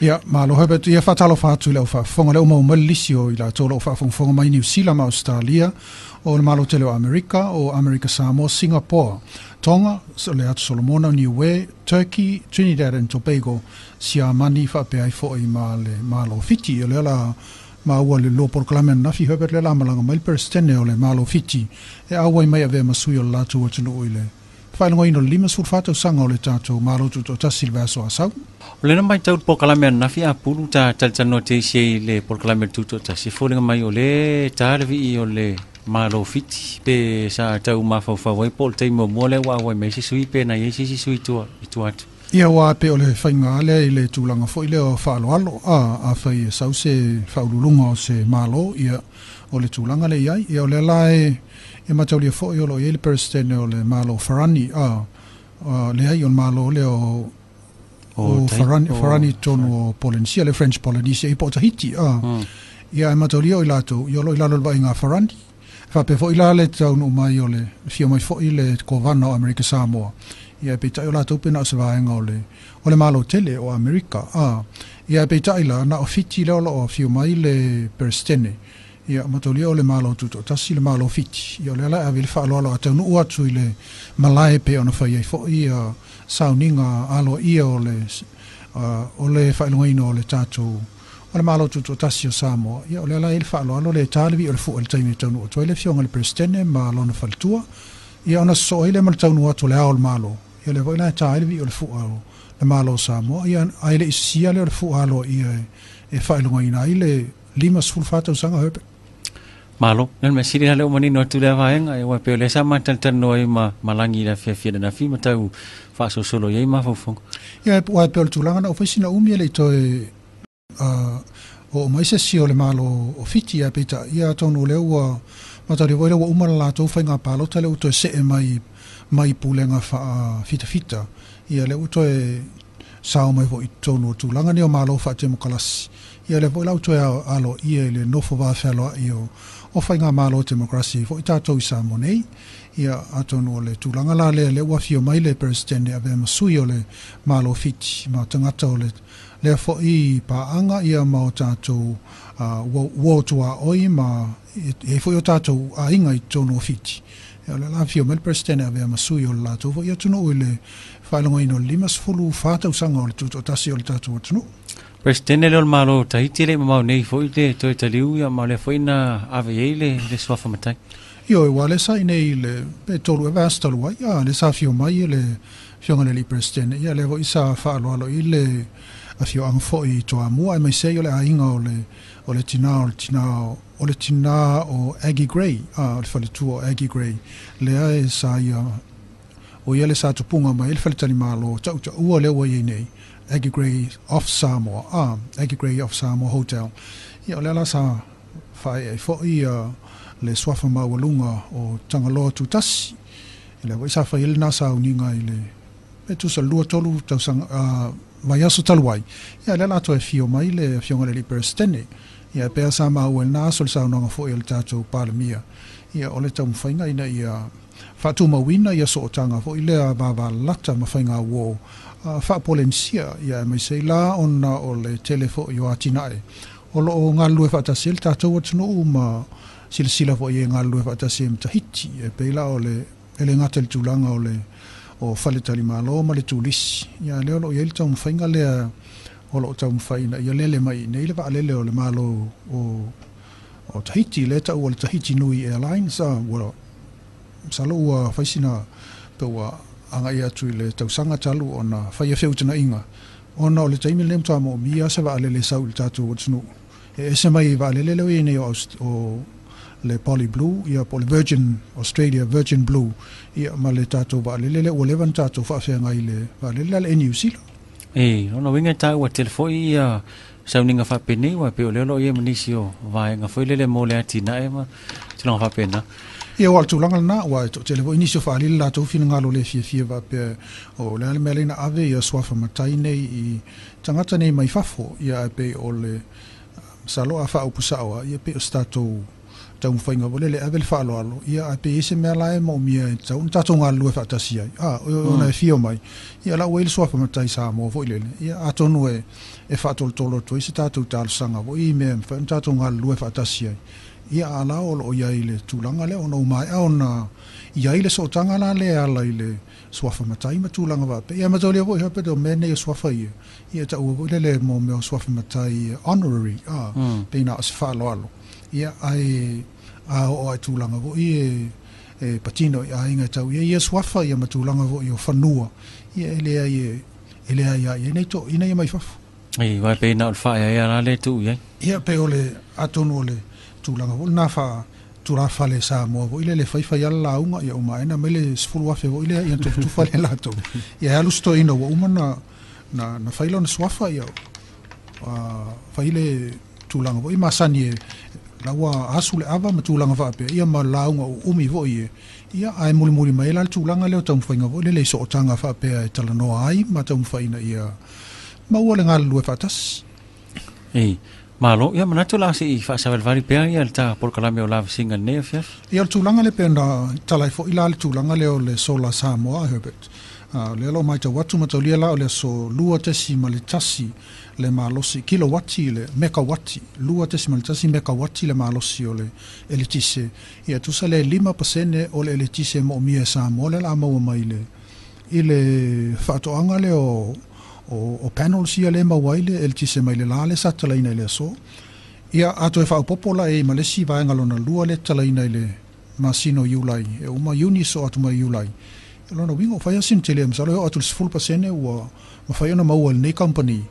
Ia, malo Herbert, ia faatalofa atu i le au faafofoga le uma uma le lisi o i latou o loo faafogafoga mai Niu Sila ma Australia, o le malo tele o Amerika, o Amerika Samoa, Singapore, Tonga, le atu Solomona, Niue, Turkey, Trinidad and Tobago, Siamani faapea ai foi ma le Malo Fiti. O lea la maua le lua polokalame ananafi Herbert lea la malaga mai le Peresetene o le Malo Fiti e auai mai avea ma sui o le latou atunuu i le faailogaina o le 54 tausaga o le tatou Malo Tutoatasi i le vaiaso asau. O lena matau le polokalame ananafi apulu ta talatalanoa teisi ai i le polokalame o le Tutoatasi e foliga mai o le tā le vii o le Malo Fiti pe sa tau mafaufau ai po o le taimi muamua lea ua auai mai se sui pe na iai se isi sui i tua atu. Ia ua pe o le faiga lea i le tulaga foi lea o faaaloalo a afai e sau se faaululuga o se Malo ia o le tulaga lea i ai. Ia o lea la e mataulia foi o loo i ai le Peresetene o le Malo Farani a leai o le Malo lea o Farani tonu o Polynesia le French Polynesia i po o Tahiti a ia e mataulia o i latou ia o loo i lalo o le vaaiga a Farani. Faapea foi la le taunuu mai o le fia mai foi le kovana o Amerika Samoa. Ia e peitai o latou pe na o se vaega o le Malo tele o Amerika. Ia e peitai la na o Fiti lea o loo afio mai le Peresetene. Ia mataulia o le Malo Tutoatasi le Malo Fiti. Ia o lea la e ave le faaaloalo a taunuu atu i le malae pe ona fai ai foi ia sauniga aloaia o le faailogaina o le tatou o le Malo Tutoatasi o Samoa, ia o lea la e i ai le faaaloalo le ta le vii o le fua i le taimi e taunuu atu ai le Afioga i le Peresetene ma lona faletua, ia ona sosoo ai lea ma le taunuu atu o le Ao o le Malo. Ia lea foi la e ta ai le vii o le fua o le Malo o Samoa, ia ae le i sisia lea o le fua aloaia e faailogaina ai le 54 tausaga Herbert. Malo, le mea sili la lea ua manino atu lea vaega, aua e pei o lea sa ma talatalanoa ai ma malagi i le afiafi ananafi ma tau faasolosolo i ai mafaufauga. Ia, aua e pei o le tulaga na ou fai sina umi e le i toe oo mai se isi o le Malo o Fiti, ae peitai, ia atonu o lea ua mataulia foi lea ua uma le latou faiga palota lea ua toe see mai mai pulega faafitafita, ia lea ua toe sao mai foi i totonu o tulaga nei o Malo faatemokalasi. Ia lea foi la ua toe aloaia i le nofo vafealoai o faigamalo temokarasi foi tatou i Samoa nei. Ia atonu o le tulaga la lea lea ua afio mai le Peresetene avea ma sui o le Malo Fiti ma tagata o le lea foi paaga ia ma o tatou uo tuaoi ma e i ai foi o tatou aiga i totonu o Fiti. Ia o lea la afio mai le Peresetene avea ma sui o le latou foi atunuu i le faailogaina o le 54 tausaga o le tutoatasi o le tatou atunuu. Peresetene lea o le Malo o Tahiti e le i mamao nei foi le toe taliu ia ma o lea foi na ave i ai le suafa matai. Ioe, ua lea sa i inei i le pe tolu ea vaiaso talu ai, a lea sa afio mai le Afioga i le Alii Peresetene, ia lea foi sa faaaloalo i le afioaga foi i Toamua aemaise ai o le aiga o le o le tina o le tina o le tina o Aggie Gray, a o le faletua o Aggie Gray, lea e sa ia o ia le sa tupuga mai ai le faletalimalo tautaua lea ua i ai nei, Aggie Gray of Samoa, a Aggie Gray of Samoa Hotel. Ia o lea la sa faaee ai foi le suafa maualuga o Tagaloa Tutasi. E lea foi sa fai ai lena sauniga i le pe tusa le 2-3 tausaga vaiaso talu ai. Ia lea la toe afio mai le Afioga i le Alii Peresetene. Ia e pei lava sa maua i lena aso le saunoaga foi a le tatou Palemia. Ia o le taumafaiga ina ia faatumauina ia sootaga foi lea vavalalata ma faigauo faa-Polenisia, ia aemaise ai la ona o le tele foi o atinae o lo o galulue faatasi ai le tatou atunuu ma silasila foi e galulue faatasi ai ma Tahiti. E pei la o le e le gata i le tulaga o le o faletalimalo ma le turisi, ia lea o lo o i ai le taumafaiga lea o lo o taumafai ina ia lele mai i inei le vaalele o le Malo o Tahiti, lea e taua o le Tahiti Nui Airlines, ua masalo ua fai sina pe ua agai atu i le tausaga talu ona faia feutagaiga, ona o le taimi lenei matua moomia se vaalele e sau i le tatou atunuu. E ese mai i vaalele lea ua i ai nei o le Poly Blue, ia po o le Virgin Australia Virgin Blue, ia ma le tatou vaalele lea ua leva ona tatou faafeagai i le vaalele lea a le Air New Zealand. E, lona uiga e taua tele foi ia sauniga faapenei, aua e pei o lea o lo o i ai ma nisi o vaega foi lele mo le atinae ma tulaga faapena. Ia, aua o le tulaga lena, aua e toatele foi nisi o faalili latou finagalo le fiafia faapea o le a le mea lea na ave ia suafa matai nei i tagata nei mai fafo, ia ae pei o le masalo a faaupu sao lava, ia pei o se tatou taumafaiga foi lele e ave le faaaloalo, ia ae pei e i ai se mea la e moomia e tatau ona tatou galulue faatasi ai. A, ona e fia mai, ia la ua i ai le suafa matai Samoa foi lele, ia atonu e faatolotolo atu ai se tatou talosaga foi i mea e mafai ona tatou galulue faatasi ai. Ia a la o lo o i ai le tulaga lea ona ua maea ona i ai le sootaga la lea e ala i le suafa matai ma tulaga faapea. Ia mataulia foi Herbert o mea nei o suafa ia, ia e taua foi lele mo mea o suafa matai honorary, a, pei na o se faaaloalo. Ia ae a oo lava i tulaga foi e patino i aiga e tau i ai ia suafa ia ma tulaga foi o fanua, ia e leai e leai lava i ai nai toeaiina ia mai fafo. Ei, aua e pei na o le faaeaea la lea e tuu i ai. Ia, pei o le, atonu o le tulaga foi lena faa tulafale Samoa foi lele fai fai lava le lauga, ia uma ae na aumai le 10,000 foi lea, ia na tufatufa lea latou. Ia e alu si toeaina ua uma na fai lona suafa, ia fai le tulaga foi masani e la ua asu le ava ma tulaga faapea, ia ma lauga uumi foi e, ia ae mulimuli mai ai la le tulaga lea o taumafaiga foi lele i sootaga faapea e talanoa ai ma taumafai ina ia maua le galulue faatasi. Ei, malo, ia manatu la se i faasavalivali pea ia le ta polokalame o lavasiga i lenei afiafi. Ia o le tulaga lea pei ona tala ai foi la le tulaga lea o le Solar Samoa, Herbert. O lea o lo o matau atu mataulia la o le aso 2.1 le malosi, kilowati le mekawati, 2.1 mekawati le malosi o le eletise. Ia tusa lea e 5% o le eletise e moomia e Samoa lea o le a maua mai i le faatoaga lea o O panels ia lea e maua ai le eletise mai le la lea sa tatalaina i le aso. Ia, a toe faaopoopo la i ai ma le isi vaega lona lua lea e tatalaina i le masina o Iulai, e uma Iuni soo atu mai Iulai. O lona uiga ua fai lava sina tele, masalo e oo atu i le 10% ua mafai ona maua e lenei kamupani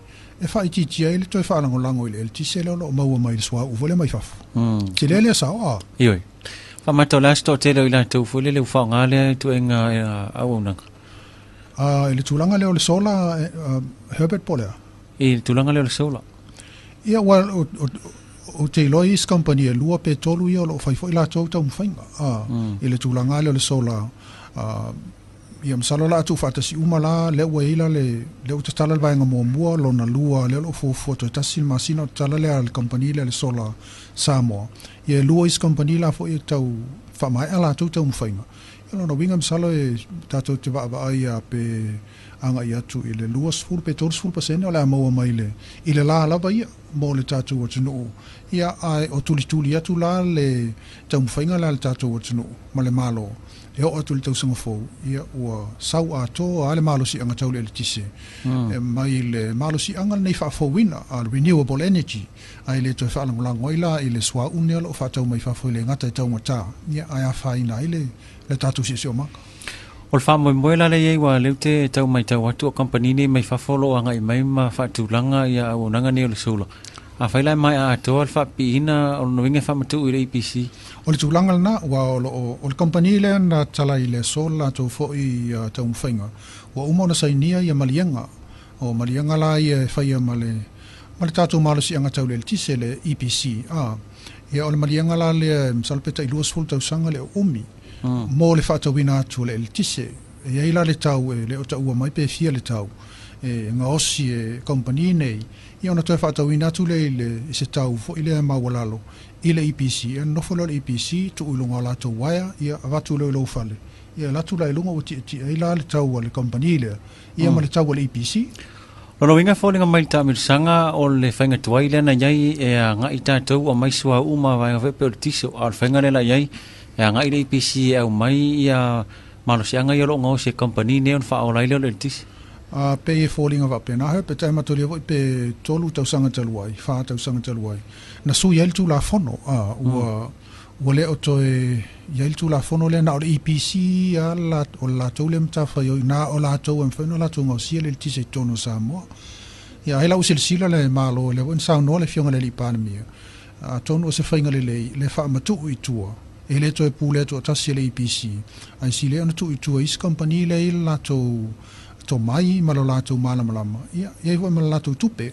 e faaitiitia ai le toe faalagolago i le eletise lea o lo o maua mai le suauu foi lea mai fafo. Tele lea sao a? Ioe. Faamata o le a se toatele o i latou foi lele ua faaaoga lea ituaiga auaunaga? I le tulaga lea o le solar, Herbert, po o le a? I le tulaga lea o le solar. Ia, ua, ou te iloa i isi kamupani e lua pe tolu ia o lo o fai foi latou taumafaiga i le tulaga lea o le solar. Ia masalo o le a tuufaatasi uma la, lea ua i ai la le, lea ua tatala le vaega muamua, lona lua lea o lo o fuafua toe tasi le masina o tatala lea a le kamupani lea a le Solar Samoa. Ia e lua isi kamupani la foi e tau faamaea latou taumafaiga. Ia lona uiga masalo e tatou te vaavaai lava pe agai atu i le 20 pe 30% o le a maua mai i le la lava ia mo le tatou atunuu. Ia ae o tulituli atu la le taumafaiga la a le tatou atunuu ma le Malo e oo atu i le tausaga fou, ia ua sau atoa lava le malosiaga tau le eletise e mai le malosiaga lenei faafouina a le renewable energy, ae le toe faalagolago ai la i le suauu lenei o lo o faatau mai fafo e le gata e taugata, ia ae afaina ai le tatou siosiomaga. O le faamoemoe la lea e i ai, aua o lea ou te tau matau atu o kamupani nei mai fafo o lo o agai mai ma faatulaga ia auaunaga nei o le solar. Afai la e maea atoa le faapipiina, o lona uiga e faamatuu i le EPC. O le tulaga lena, aua o lo o, o le kamupani lea na tatala i le aso le latou foi taumafaiga, ua uma ona sainia ia maliega. O maliega la ia e faia ma le, ma le tatou malosiaga tau le eletise, le EPC. A, ia o le maliega la lea, masalo pe tai 20 tausaga le umi, mo le faatauina atu o le eletise. E i ai la le tau e le o taua mai pe fia le tau e gaosi e kamupani nei, ia ona toe faatauina atu lea i le i se tau foi lea maualalo i le EPC. Ia nofo lea o le EPC tuu i luga o latou uaea, ia avatu lea i lou fale. Ia alu atu la i luga ua tietie ai la le tau a le kamupani lea, ia ma le tau a le EPC. Lona uiga e foliga mai le taamilosaga o le faiga tuai lea na i ai e agai tatou aumai suauu ma vaega foi pei o le tiso, a o le faiga lea la i ai e agai le EPC e aumai ia malosiaga ia o lo o gaosi e kamupani nei ona faaola ai lea o le eletise. A pei e foliga faapena Herbert, ae matolia foi pe tolu tausaga talu ai, fa tausaga talu ai, na sui ai le Tulafono, a ua ua le o toe i ai le Tulafono lea na o le EPC a la, o le latou lea matafaioi, na o latou e mafai ona latou gaosia le eletise i totonu o Samoa. Ia ai la ua silasila le Malo, lea foi na saunoa le Afioga i le Alii Palemia, atonu o se faiga lelei le faamatuu i tua, e le toe pulea toatasi e le EPC, ae sili ai ona tuu i tua i isi kamupani lea e i ai le latou tomai ma lo latou malamalama, ia, i ai foi ma le latou tupe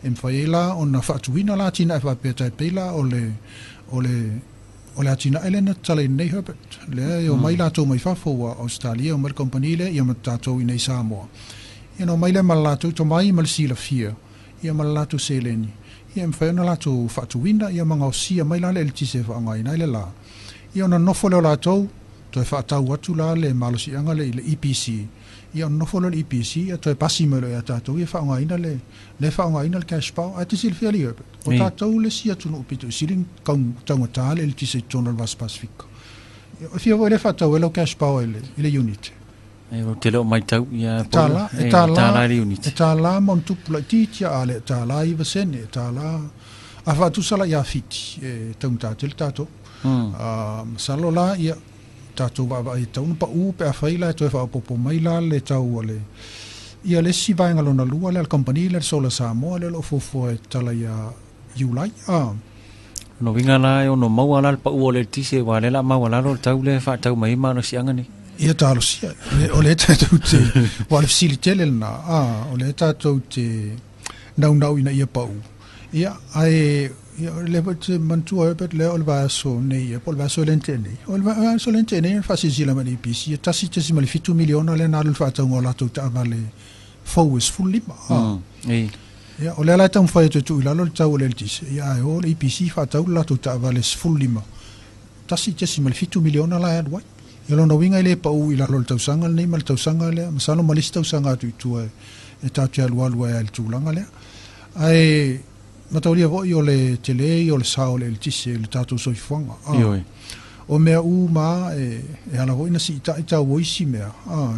e mafai ai la ona faatuina la atinae faapea tai pei la o le o le o le atinae lea na tatalaina nei Herbert, lea e omai latou mai fafo ua Ausetalia, omai le kamupani lea ia ma tatou i inei i Samoa. Ia ona omai lea ma le latou tomai ma le silafia ia ma le latou seleni, ia e mafai ona latou faatuina ia ma gaosia mai la le eletise e faaaogaina ai le la. Ia ona nofo lea o latou, toe faatau atu la le malosiaga lea i le EPC, ia ona nofo lea o le EPC ia toe pasi mai loa ia tatou ia faaaogaina le lea e faaaogaina le cash power. Ae te silafia alii Herbert, o tatou le isi atunuu pito i sili taugata le eletise i totonu o le Vasa Pasefika. E fia foi lea e faatau ai lau cash power i le unit. E ou te le o matau ia E tala, e tala, e tala ma ona tupu laitiiti a le tala 9 sene, e tala a faatusa la ia Fiti e taugata tele tatou. Masalo la ia tatou vaavaai e tatau ona pau pe afai la e toe faaopoopo mai la le tau o le ia le isi vaega lona lua lea a le kamupani lea le Solar Samoa lea o lo o fuafua e tatala ia Iulai. Lona uiga la e ono maua la le pau o le eletise aua o lea o le a maualalo le tau lea e faatau mai ai malosiaga nei. Ia talosia, o lea tatou te, aua o le fesili tele lena, o lea tatou te naunau ina ia pau. Ia, ae ia, o lea foi te manatua Herbert, lea o le vaiaso nei, po o le vaiaso lea na tea nei. O le vaiaso lea na tea nei na faasilasila mai e le EPC, e 1.7 miliona lea na alu i le faatauga o latou taavale fou e 15. Ia, o lea la e taumafai atu e tuu i lalo le tau o le eletise, ia ae o le EPC faatau le latou taavale 15, 1.7 miliona la e alu ai. Ia lona uiga e le pau i lalo o le tausaga lenei ma le tausaga lea, masalo ma le isi tausaga atu i tua e tatou te alualu ai i le tulaga lea. Ae mataulia foi o le tele ia o le sao o le eletise i le tatou soifuaga. Ioe. O mea uma e ala foi na siitai tau o isi mea,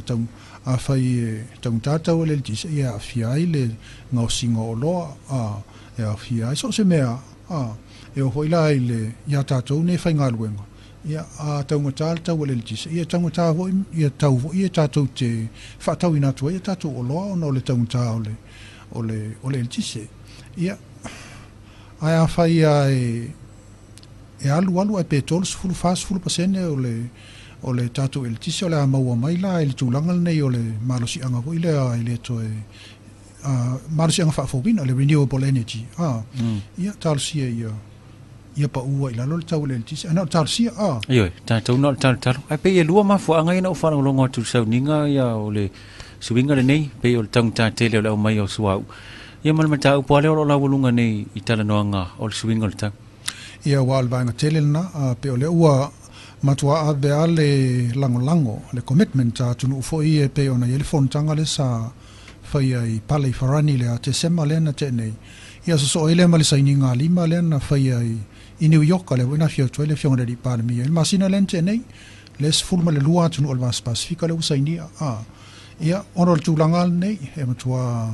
tau, Afai e taugata le tau o le eletise, ia e aafia ai le gaosiga o oloa, e aafia ai so o se mea, e oo foi la i le iā tatou nei faigaluega. Ia, a taugata le tau o le eletise, ia e taugata foi ia tau foi e tatou te faatauina atu ai a tatou oloa ona o le taugata o le o le o le eletise. Ia, ae afai lava e e alu alu ae pe 30, 40% o le o le tatou eletise o le a maua mai la i le tulaga lenei o le malosiaga foi lea e le toe malosiaga faafouina, le renewable energy, ia talosia ia ia paua i lalo le tau o le eletise. Ae na o le talosia, a. Ioe, tatou na o le talotalo. Ae pei e lua mafuaaga ia na ou faalogologo atu i le sauniga ia o le suiga lenei, pei o le taugata tele o le aumaia o suauu, ia ma le mataupu lava lea o lo o laualuga nei i talanoaga o le suiga o le tau. Ia, aua o le vaega tele lena, a pei o lea ua matua ave lava le lagolago, le commitment a atunuu foi ia e pei ona i ai le fonotaga lea sa faia i Pale i Farani i le Tesema lea na tea nei. Ia sosoo ai lea ma le sainiga lima lea na faia i New York, lea foi na afio atu ai le Afioga i le Alii Palemia i le masina lea na tea nei, le 12 atunuu o le Vasa Pasifika lea ua sainia. Ia, ona o le tulaga lenei, e matua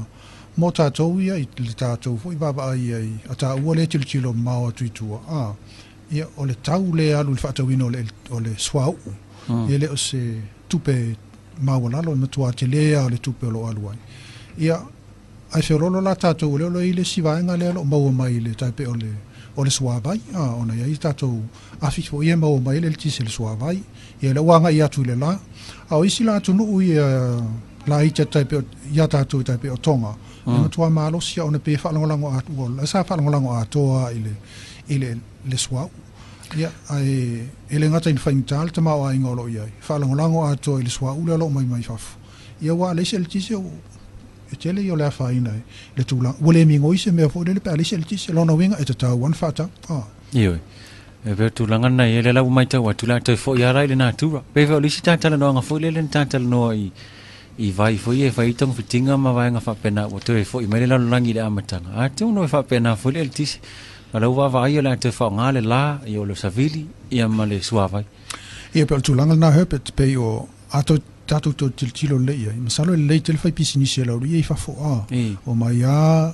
mo tatou ia i le tatou foi vaavaai ai a taua lea tilotilo mamao atu i tua. Ia, o le tau lea alu i le faatauina o le suauu, e le o se tupe maualalo, e matua tele lava o le tupe o lo o alu ai. Ia, ae feoloolo la tatou, o lea o lo o i ai le isi vaega lea o lo o maua mai i le tai pei o le o le suavai, ona e i ai tatou afi foi ia e maua mai ai le eletise i le suavai. Ia, lea ua agai atu i le la. A o isi la atunuu ia laiti atu tai pei o ia tatou tai pei o Tonga, e matua malosi ona pei e faalagolago atoa, la sa faalagolago atoa i le i le le suauu. Ia, ae e le gata ina faigata le tamaoaiga o lo o i ai, faalagolago atoa i le suauu lea o lo o mai mai fafo. Ia, ua leai se eletise, e tele ia o le afaina i le tulaga. Ua le migoi se mea foi lele pe a leai se eletise. Lona uiga e tatau lava ona faatau. Ioe. E pei o le tulaga lena ia lea la ua matau atu le a toe foi lava la i le natura. Pei foi o le isi talatalanoaga foi lele na talatalanoa i i vai foi e fai ai togafitiga ma vaega faapena ua toe foi mai le lalolagi i le amataga. Atonu e faapena foi le eletise. O lau vaavaai o le a toe faaaoga le la, ia o le savili, ia ma le suavai. Ia pei o le tulaga lena Herbert, pei o a tatou toe tilotilo lelei i ai, masalo e lelei tele fai pisinisi a le aualii ia i fafo, a omai lava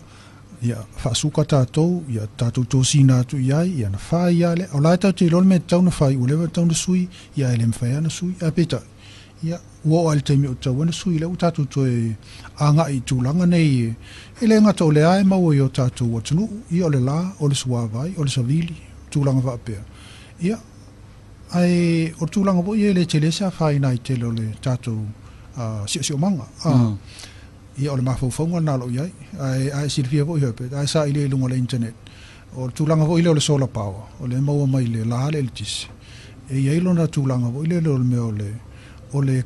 ia faasuka tatou, ia tatou tosina atu i ai, ia na fai lava lea. O la e tatou te iloa le mea e tatau ona fai, ua leva ona tatau ona sui, ia e le mafai lava ona sui. Ae peitai, ia, ua oo lava i le taimi o tatau ai ona sui, lea ua tatou toe agai i tulaga nei, e le gata o lea e maua i o tatou atunuu, ia o le la, o le suavai, o le savili, tulaga faapea. Ia, ae o le tulaga foi ia e le tele se afaina ai tele o le tatou siosiomaga. Ia, o le mafaufauga lena o lo o i ai. Ae a e silafia foi Herbert, a e sailia i luga o le internet, o le tulaga foi lea o le solar power, o lea e maua mai le la le eletise, e i ai lona tulaga foi lele o le mea o le, o le,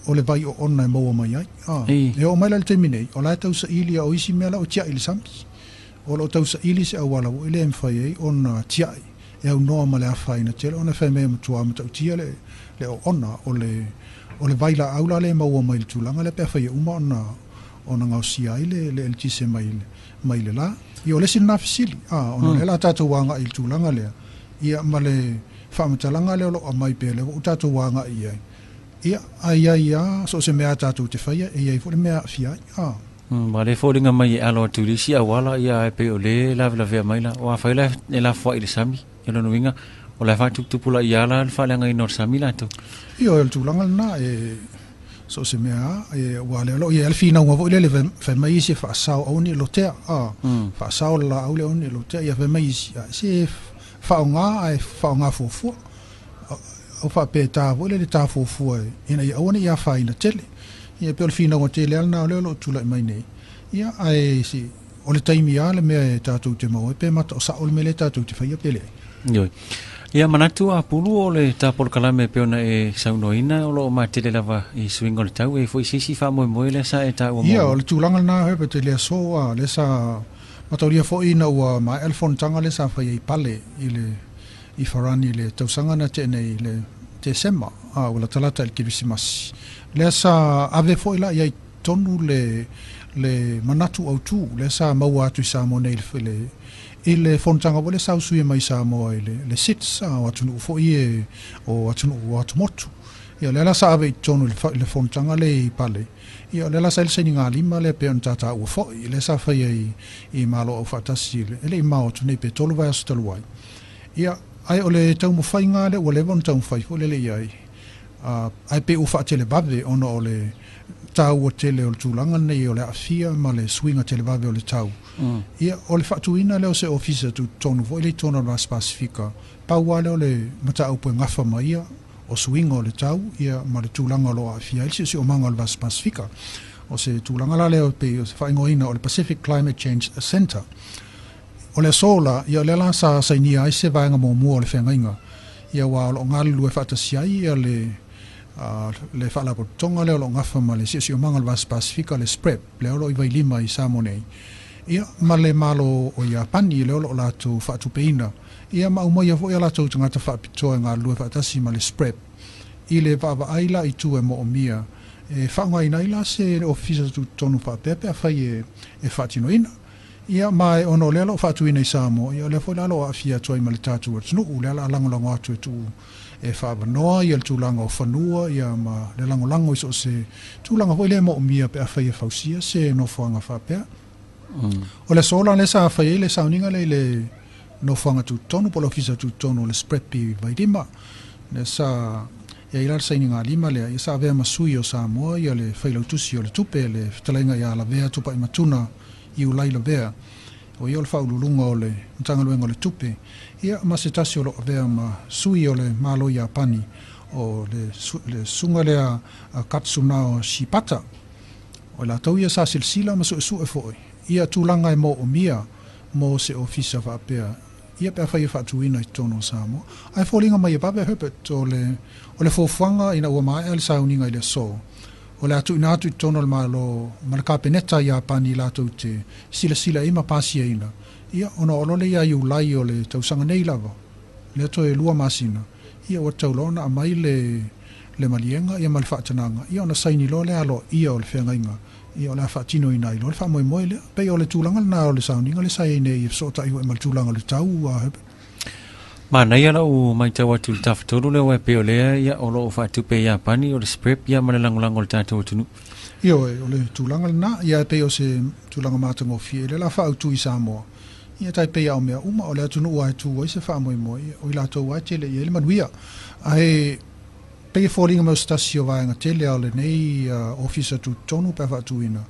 o le vai oona e maua mai ai. E oo mai la i le taimi nei, o la e tausaili a o isi mea la o tiai i le sami. O lo o tausaili se auala foi lea e mafai ai ona tiai e aunoa ma le afaina tele ona e fai mai e matua matautia le, le oona o le, o le vailaau la lea e maua mai i le tulaga lea pe afai e uma ona, ona gaosia ai le, le eletise mai, mai le la. Ia o le isi lena fesili, ona o lea o le a tatou agai i le tulaga lea, ia ma le faamatalaga lea o lo o aumai pea lea foi ua tatou agai i ai. Ia, a i ai lava so o se mea a tatou te faia, e i ai foi le mea e aafia ai. Ua le foliga mai e alo atu i le isi auala, ia ae pei o lea e lavelavea mai la. O afai la e lafoai i le sami, ia lona uiga, o la e faatuputupulaia lava la le faaleagaina o le sami latou. Ioe, o le tulaga lena, e so o se mea lava, e, aua o lea o lo o i ai lava le finauga foi lele, fai mai isi e faasao aua ne i lotea, faasao le laau lea aua ne i lotea, ia fai mai isi, a, se faaaoga ae faaaoga fuafua. Au faapea e ta foi lele ta fuafua ina ia aua ne i afaina tele. Ia pei o le finauga tele lava lena o lea o lo o tulai mai nei. Ia ae se o le taimi lava le mea e tatou te maua ai pe mata o sao le mea lea tatou te faia pe leai. Ioe. Ia manatu a Pulu o le ta polokalame e pei ona e saunoaina o lo o matele lava i suiga o le tau e foi se isi faamoemoe lea sa e taua Ia, o le tulaga lena Herbert i le aso a lea sa mataulia foi ina ua maea le fonotaga lea sa faia i Pale i le i Farani i le tausaga na tea nei i le Tesema, a ua latalata i le Kerisimasi. Lea sa ave foi la i ai tonu le le manatu autū lea sa maua atu i Samoa nei i le i le fonotaga foi lea sa usuia mai i Samoa i le le SIDS, a o atunuu foi e o atunuu o atumotu. Ia o lea la sa ave i totonu i le fonotaga lea i Pale, ia o lea la sa i ai le sainigalima lea pei ona tataua foi, lea sa faia i Malo Aufaatasi e le i mamao atu nei pe 3 vaiaso talu ai. Ia, ae o le taumafaiga lea ua leva ona taumafai foi lele i ai, ae pei ua faatelevave ona o le taua tele o le tulaga lenei o le aafia ma le suiga televave o le tau. Ia, o le faatuina lea o se ofisa tutotonu foi lea i totonu o le Vasa Pasifika, pau lava lea o le mataupu e gafa ma ia, o suiga o le tau, ia, ma le tulaga o lo o aafia ai le siosiomaga o le Vasa Pasifika. O se tulaga la lea pei o se faaigoaina o le Pacific Climate Change Centre. O le aso la, ia o lea la sa sainia ai se vaega muamua o le feagaiga, ia aua o lo o galulue faatasi ai ia le le faalapotopotoga lea o lo o gafa ma le siosiomaga o le Vasa Pasifika, le SPREP, lea o lo o i Vailima i Samoa nei, ia ma le Malo o Iapani lea o lo o latou faatupeina, ia ma aumaia foi a latou tagata faapitoa e galulue faatasi ma le SPREP i le vaavaai la i tua e moomia e faaaogaina ai la se ofisa tutotonu faapea pe afai e faatinoina. Ia, ma e ona o lea o lo o faatuina i Samoa, ia o lea foi la o lo o aafia atu ai ma le tatou atunuu, lea o le a lagolago atu e tuu e faaavanoa ia le tulaga o fanua, ia ma le lagolago i so o se tulaga foi lea e moomia pe afai e fausia se nofoaga faapea. O le aso la lea sa fai ai le sauniga lea i le nofoaga tutotonu po o le ofisa tutotonu o le SPREP i Vailima, lea sa i ai la le sainigalima lea, ia sa avea ma sui o Samoa ia le failautusi o le tupe, le fetalaiga ia Lavea Tupaimatuna Iulai Lavea, o ia o le faauluuluga o le Matagaluega o le Tupe, ia ma se tasi o lo o avea ma sui o le Malo Iapani, o le susuga lea Katsunao Shibata. O i latou ia sa silasila ma suesue foi ia tulaga e moomia mo se ofisa faapea, ia pe afai e faatuina i totonu o Samoa. Ae foliga mai e vave Herbert, o le fuafuaga ina ua maea le sauniga i le aso, o le a tuuina atu i totonu o le Malo ma le Kapeneta Iapani latou te silasila i ma pasiaina, ia ona oo loa lea ia Iulai o le tausaga nei lava, lea toe 2 masina, ia ua tatau loa ona aumai le maliega ia ma le faatanaga, ia ona saini loa lea aloaia o le feagaiga, ia o le a faatinoina ai loa le faamoemoe lea. Pei o le tulaga lena o le sauniga lea sa i ai nei e fesootai foi ma le tulaga o le tau, Herbert. Manaia lau maitau atu i le tafatolu lea, aua e pei o lea ia o lo o faatupe i Iapani o le SPREP ia ma le lagolago o le tatou atunuu. Ioe, o le tulaga lena, ia e pei o se tulaga matagofie lea la faautu i Samoa. Ia tai pei a o mea uma, o le atunuu lava e tu ai se faamoemoe, ia, o i latou lava e tele i ai le manuia. Ae pei e foliga mai o se tasi o vaega tele a o lenei ofisa tutotonu pe a faatuina,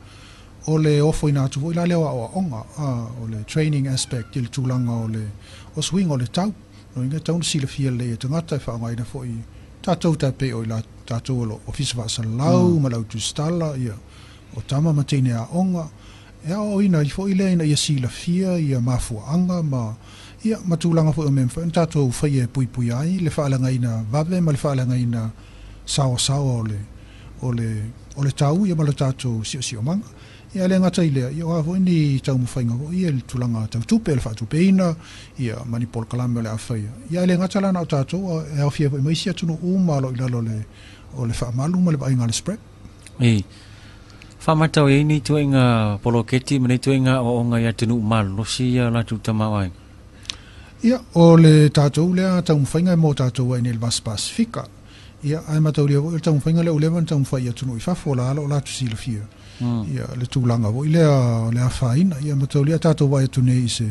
o le ofoina atu foi la lea o aoaoga, o le training aspect i le tulaga o le o suiga o le tau. O lona uiga e tatau ona silafia lelei e tagata e faaaogaina foi tatou tai pei o i latou o lo ofisa faasalalau ma le autusitala, ia, o tama ma teine aoga, e aoaoina ai foi lea ina ia silafia ia mafuaaga ma, ia, ma tulaga foi o mea mafai ona tatou faia e puipuia ai le faaleagaina vave ma le faaleagaina saoasaoa o le o le o le tau ia ma le tatou siosiomaga. Ia e le gata i lea, ia o a foi ni taumafaiga foi ia i le tulaga tau tupe, le faatupeina, ia ma ni polokalame o le a faia. Ia e le gata la na o tatou, e aofia foi ma isi atunuu uma o lo o i lalo o le faamalu ma le vaaiga a le SPREP. E faamatau i ai nei ituaiga poloketi ma nei ituaiga aoaoga i atunuu malolosi ia o latou tamaoaiga. Ia, o le tatou lea taumafaiga e mo tatou ai nei i le Vasa Pasifika. Ia, ae mataulia foi o le taumafaiga lea ua leva ona taumafai i atunuu i fafo, la o latou silafia. Ia, le tulaga foi lea o le afaina. Ia, mataulia tatou vaai atu nei i se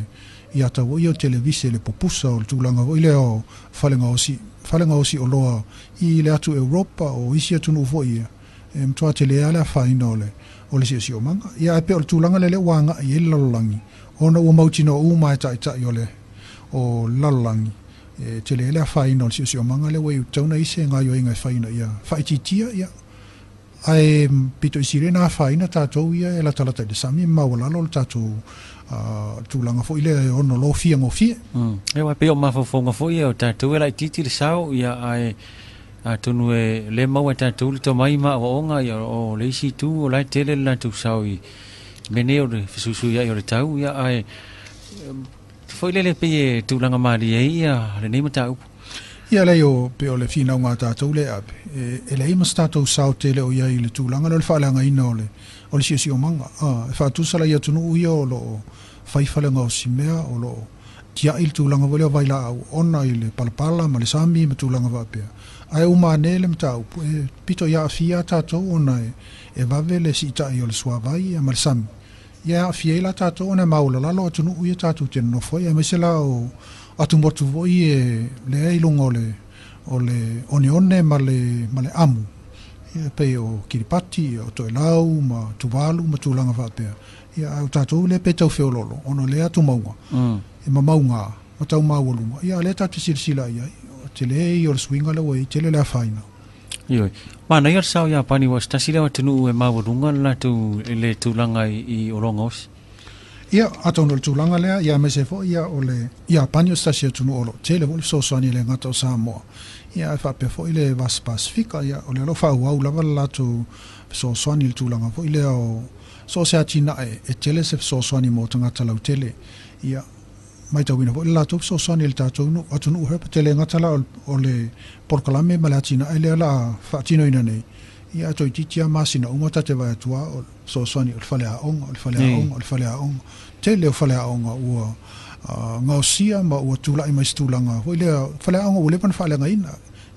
i ata foi ia o televise le pupusa o le tulaga foi lea o falegaosi oloa i le atu Europa o isi atunuu foi ia, e matua tele lava le afaina o le siosiomaga. Ia, ae pei o le tulaga lea lea ua agai i ai le lalolagi, ona ua mautinoa uma e taitai o le lalolagi, e tele ai le afaina o le siosiomaga lea ua i tatau ona i se gaoioiga e fai ina ia faaitiitia, ia, ae pito i sili ona afaina tatou ia e latalata i le sami ma maualalo le tatou tulaga foi lea e ono lofia gofie. E aua e pei o mafaufauga foi ia o tatou e laitiiti le sao, ia, ae atonu e le maua e tatou le tomai ma aoaoga, ia, o le isi itu o la e tele le latou sao i mea nei o le fesuisuiai o le tau, ia, ae foi lele pei e tulaga malie ai ia lenei mataupu. Ia leai o pei o le finauga a tatou lea e ave, e leai ma se tatou sao tele o i ai i le tulaga lea o le faaleagaina o le siosiomaga. E faatusa la i atunuu ia o lo o fai falegaosi mea, o lo o tia'i le tulaga foi lea o vailaau ona i le palapala ma le sami ma tulaga faapea. Ae uma ane le mataupu e pito i aafia tatou ona e vave le siita'i o le suavai ia ma le sami. Ia e aafia ai la tatou ona e maualalalo atunuu ia tatou te nonofo ai, aemaise la o atumotu foi e lea i luga o le oneone ma le amu. Ia pei o Kiribati, o Toelau ma Tuvalu ma tulaga faapea. Ia ae o tatou lea pe tau feoloolo ona o lea atumauga e mamauga ma tau maualuga. Ia a lea tatou te silasila i ai, o tele ia o le suiga lea ua i ai, tele le afaina. Ioe. Manaia le sao Iapani ua se tasi lea o atunuu e maualuga le latou i le tulaga i oloa gaosi. Ia, atonu o le tulaga lea, ia aemaise foi ia o le Iapani o se tasi atunuu o lo o tele foi le fesoasoani e le gata o Samoa. Ia ae faapea foi le Vasa Pasifika, ia o lea o lo o faaauau lava le latou fesoasoani i le tulaga foi lea o so o se atinae e tele se fesoasoani mo tagata lautele. Ia, matauina foi le latou fesoasoani i le tatou atunuu Herbert, e le gata la o le polokalame ma le atinae lea la faatinoina nei. Ia ae toeitiiti lava masina uma ta te vaai atu lava o le fesoasoani o le faleaoga, o le faleaoga, o le faleaoga. Tele o faleaoga ua gaosia ma ua tulai mai se tulaga foi lea, faleaoga ua leva ona faaleagaina,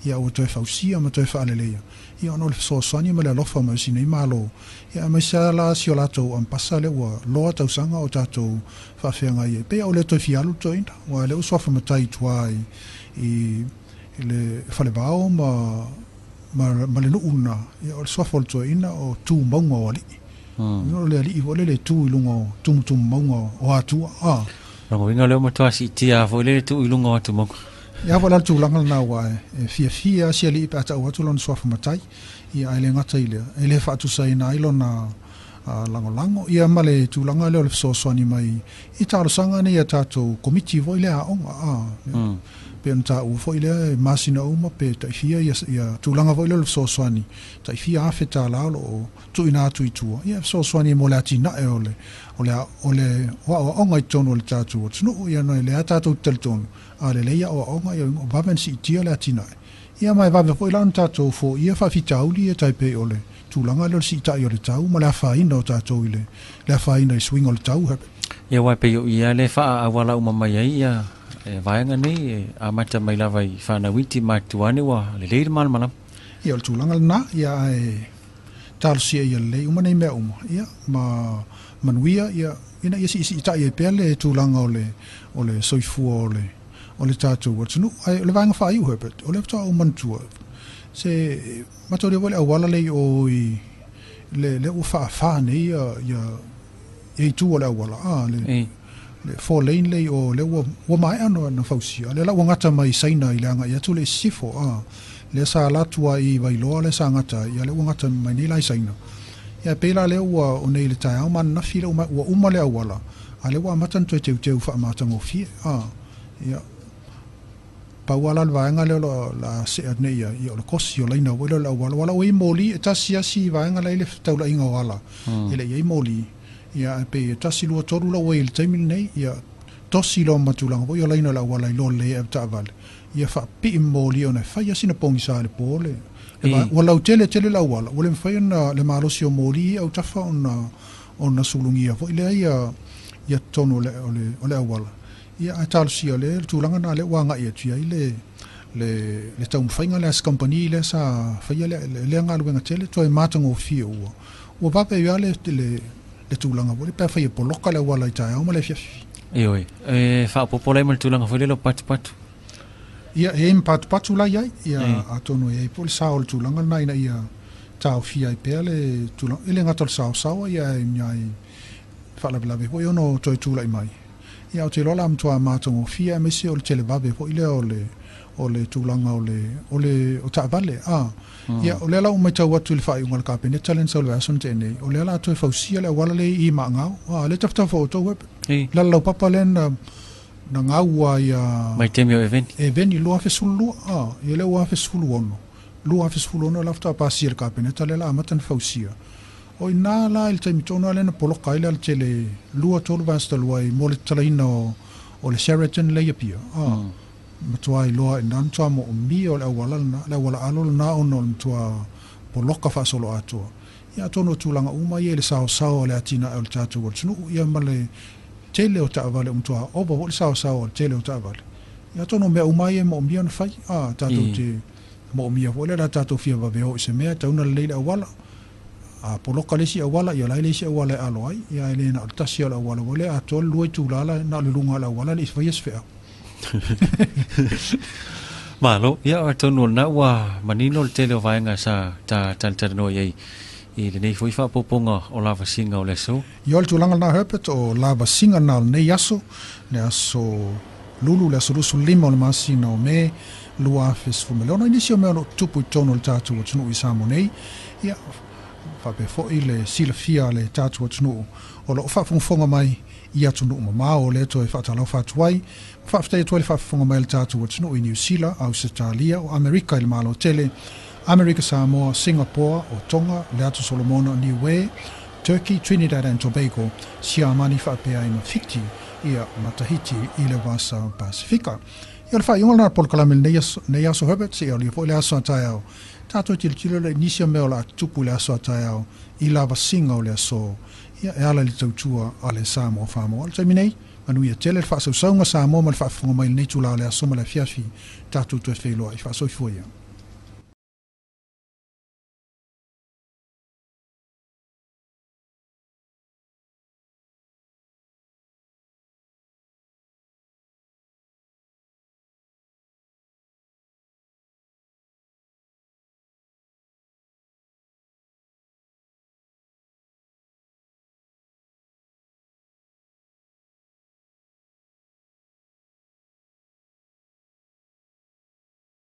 ia ua toe fausia ma toe faaleleia. Ia ona o le fesoasoani ma le alofa mai o si nei Malo. Ia aemaise lava la si o latou ambasa lea ua loa tausaga o tatou faafeagai ai. Pei o le toe fia alu le toeaina, aua o lea ua suafa matai i tua i le falevao ma le nuu lena, ia o le suafa o le toeaina o tu mauga o alii. O le alii foi lele e tu i luga o tumutumu mauga o Atua. Lona uiga lea ua matua siitia foi lele tuu i luga o atumauga. Ia foi la le tulaga lena aua e fiafia lava si alii pe a tau atu lona suafa matai, ia ae le gata i lea, e le faatusaina ai lona lagolago, ia ma le tulaga lea o le fesoasoani mai i talosaga nei a tatou komiti foi lea aoga. Pe ona taua foi lea e masina uma pe taifia ia tulaga foi lea o le fesoasoani, taifia $1,000 o lo o tuuina atu i tua, ia fesoasoani mo le atinae o le aoaoga i totonu o le tatou atunuu. Ia na lea tatou te talitonu, a lelei aoaoga, ia vave ona siitia le atinae. Ia ma e vave foi la ona tatou foia faafitauli ia tai pei o le tulaga lea o le siitai o le tau ma le afaina o tatou i le afaina i suiga o le tau. Ia uae pei o ia le faaauala uma mai ai ia vaega nei e amata mai lava i fanau iti ma matutua ane ua lelei le malamalama. Ia o le tulaga lena, ia ae talosia ia lelei uma nei mea uma, ia ma manuia, ia ina ia siisiitai ai pea le tulaga o le soifua o le tatou atunuu. Ae o le vaega faaiu Herbert, o lea faatoa ou manatua se mataulia foi le auala lea i o i le ua faafa nei ia itu o le auala, le four lane lea i o lea ua maea ona fausia. Lea la ua gata mai Saina i le agai atu le i sisifo, lea sa alu atu ai i Vailoa lea sa gata ai, ia lea ua gata mai nei la i Saina. Ia pei la lea ua o nei i le taeao ma ananafi lea ua uma le auala, a lea ua amata ona toe teuteu faamatagofie. Ia pau lava la le vaega lea o le a see atu nei ia o le kosi o laina foi lea o le auala. Ua la ua i ai moli, e tasi asi vaega la i le taulaiga o ala, e le i ai moli. Ia ae pei e 1, 2, 3 la ua i le taimi lenei, ia tosi loa ma tulaga foi o laina o le auala i loa lelei ai avetaavale. Ia faapipii moli ona e fai asi na pogisa i le po le ua lautele tele le auala, ua le mafai ona le malosi o moli i autafa ona sulugia foi lea ia totonu o le auala. Ia ae talosia lea le tulaga na lea ua agai atu i ai le taumafaiga lea a se kamupani lea sa faia lea galuega tele toe matagofie ua vave ai lava le tulaga foi lea pe afai e poloka le auala i taeao ma le afiafi. Ioe, e faaopoopo lai ma le tulaga foi lea o le patupatu. Ia, e i ai ma patupatu la i ai, ia atonu e i ai foi le sao o le tulaga lena ina ia taofia ai pea le tulaga, e le gata o le saosaoa, ia e i faalavelave foi ono toe tulai mai. Ia o te iloa la matua matagofie aemaise o le televave foi lea o le tulaga o taavale. Ia o lea la ua matau atu i le faaiuga a le Kapeneta lea na sau i le vaiaso na tea nei, o lea la toe fausia le auala lea i Maagao. Lea tafatafa o outou Herbert. La le laupapa lea na gaua ia mai taimi o Eveni. Eveni 2012. Ia lea ua 2016. 2016 la faatoa pasia le Kapeneta lea la amata na fausia. O ina la i le taimi tonu lea na poloka ai le alatele 2-3 vaiaso talu ai mo le tatalaina o le Sheraton lea i Apia. Matua iloa ina matua moomia o le auala lena, le auala alo lena ona o le matua poloka faasolo atoa. Ia atonu o tulaga uma ia i le saosao o le atinae o le tatou atunuu, ia ma le tele o taavale ua matuā ova foi le saosaoa o le tele o taavale. Ia atonu o mea uma ia e moomia ona fai, a tatou te moomia foi lea le a tatou fia vave o i se mea e tatau ona lelei le auala. A poloka le isi auala, ia o la e le isi auala e alo ai, ia ae le na o le tasi lava o le auala foi lea atoa le lua itula la na o le luga o le auala e le i faia se feau. Malo, ia atonu o lena ua manino le tele o vaega sa ta talatalanoa i ai i lenei foi faaopoopoga o lavasiga o le aso. Ia o le tulaga lena Herbert, o lavasiga lena o lenei aso, le aso Lulu, le aso 25 o le masina o Me, 2016. I nisi o mea o lo o tutupu i totonu o le tatou atunuu i Samoa nei, ia, faapea foi le silafia a le tatou atunuu o lo o faafogafoga mai i atunuu mamao. O lea toe faatalofa atu ai ma faafetai atu ai le faafofoga mai a le tatou atunuu i Niu Sila, Ausetalia, o Amerika i le Malo Tele, Amerika Samoa, Singapoa, o Tonga, le Atu Solomona, Niue, Turkey, Trinidad and Tobago, Siamani faapea ai ma Fiti, ia, ma Tahiti i le Vasa Pasifika. Ia o le faaiuga lena o le polokalame i lenei aso, lenei aso Herbert, seia aulia foi le aso a taeao. Tatou tilotilo lea i nisi o mea o le a tutupu i le aso a taeao i lavasiga o le aso, ia, e ala i le tautua a le Samoa Farmer. O le taimi nei, manuia tele le faasausauga Samoa ma le faafofoga mai i lenei itula o le aso ma le afiafi, tatou toe feiloai. Faasoifua ia.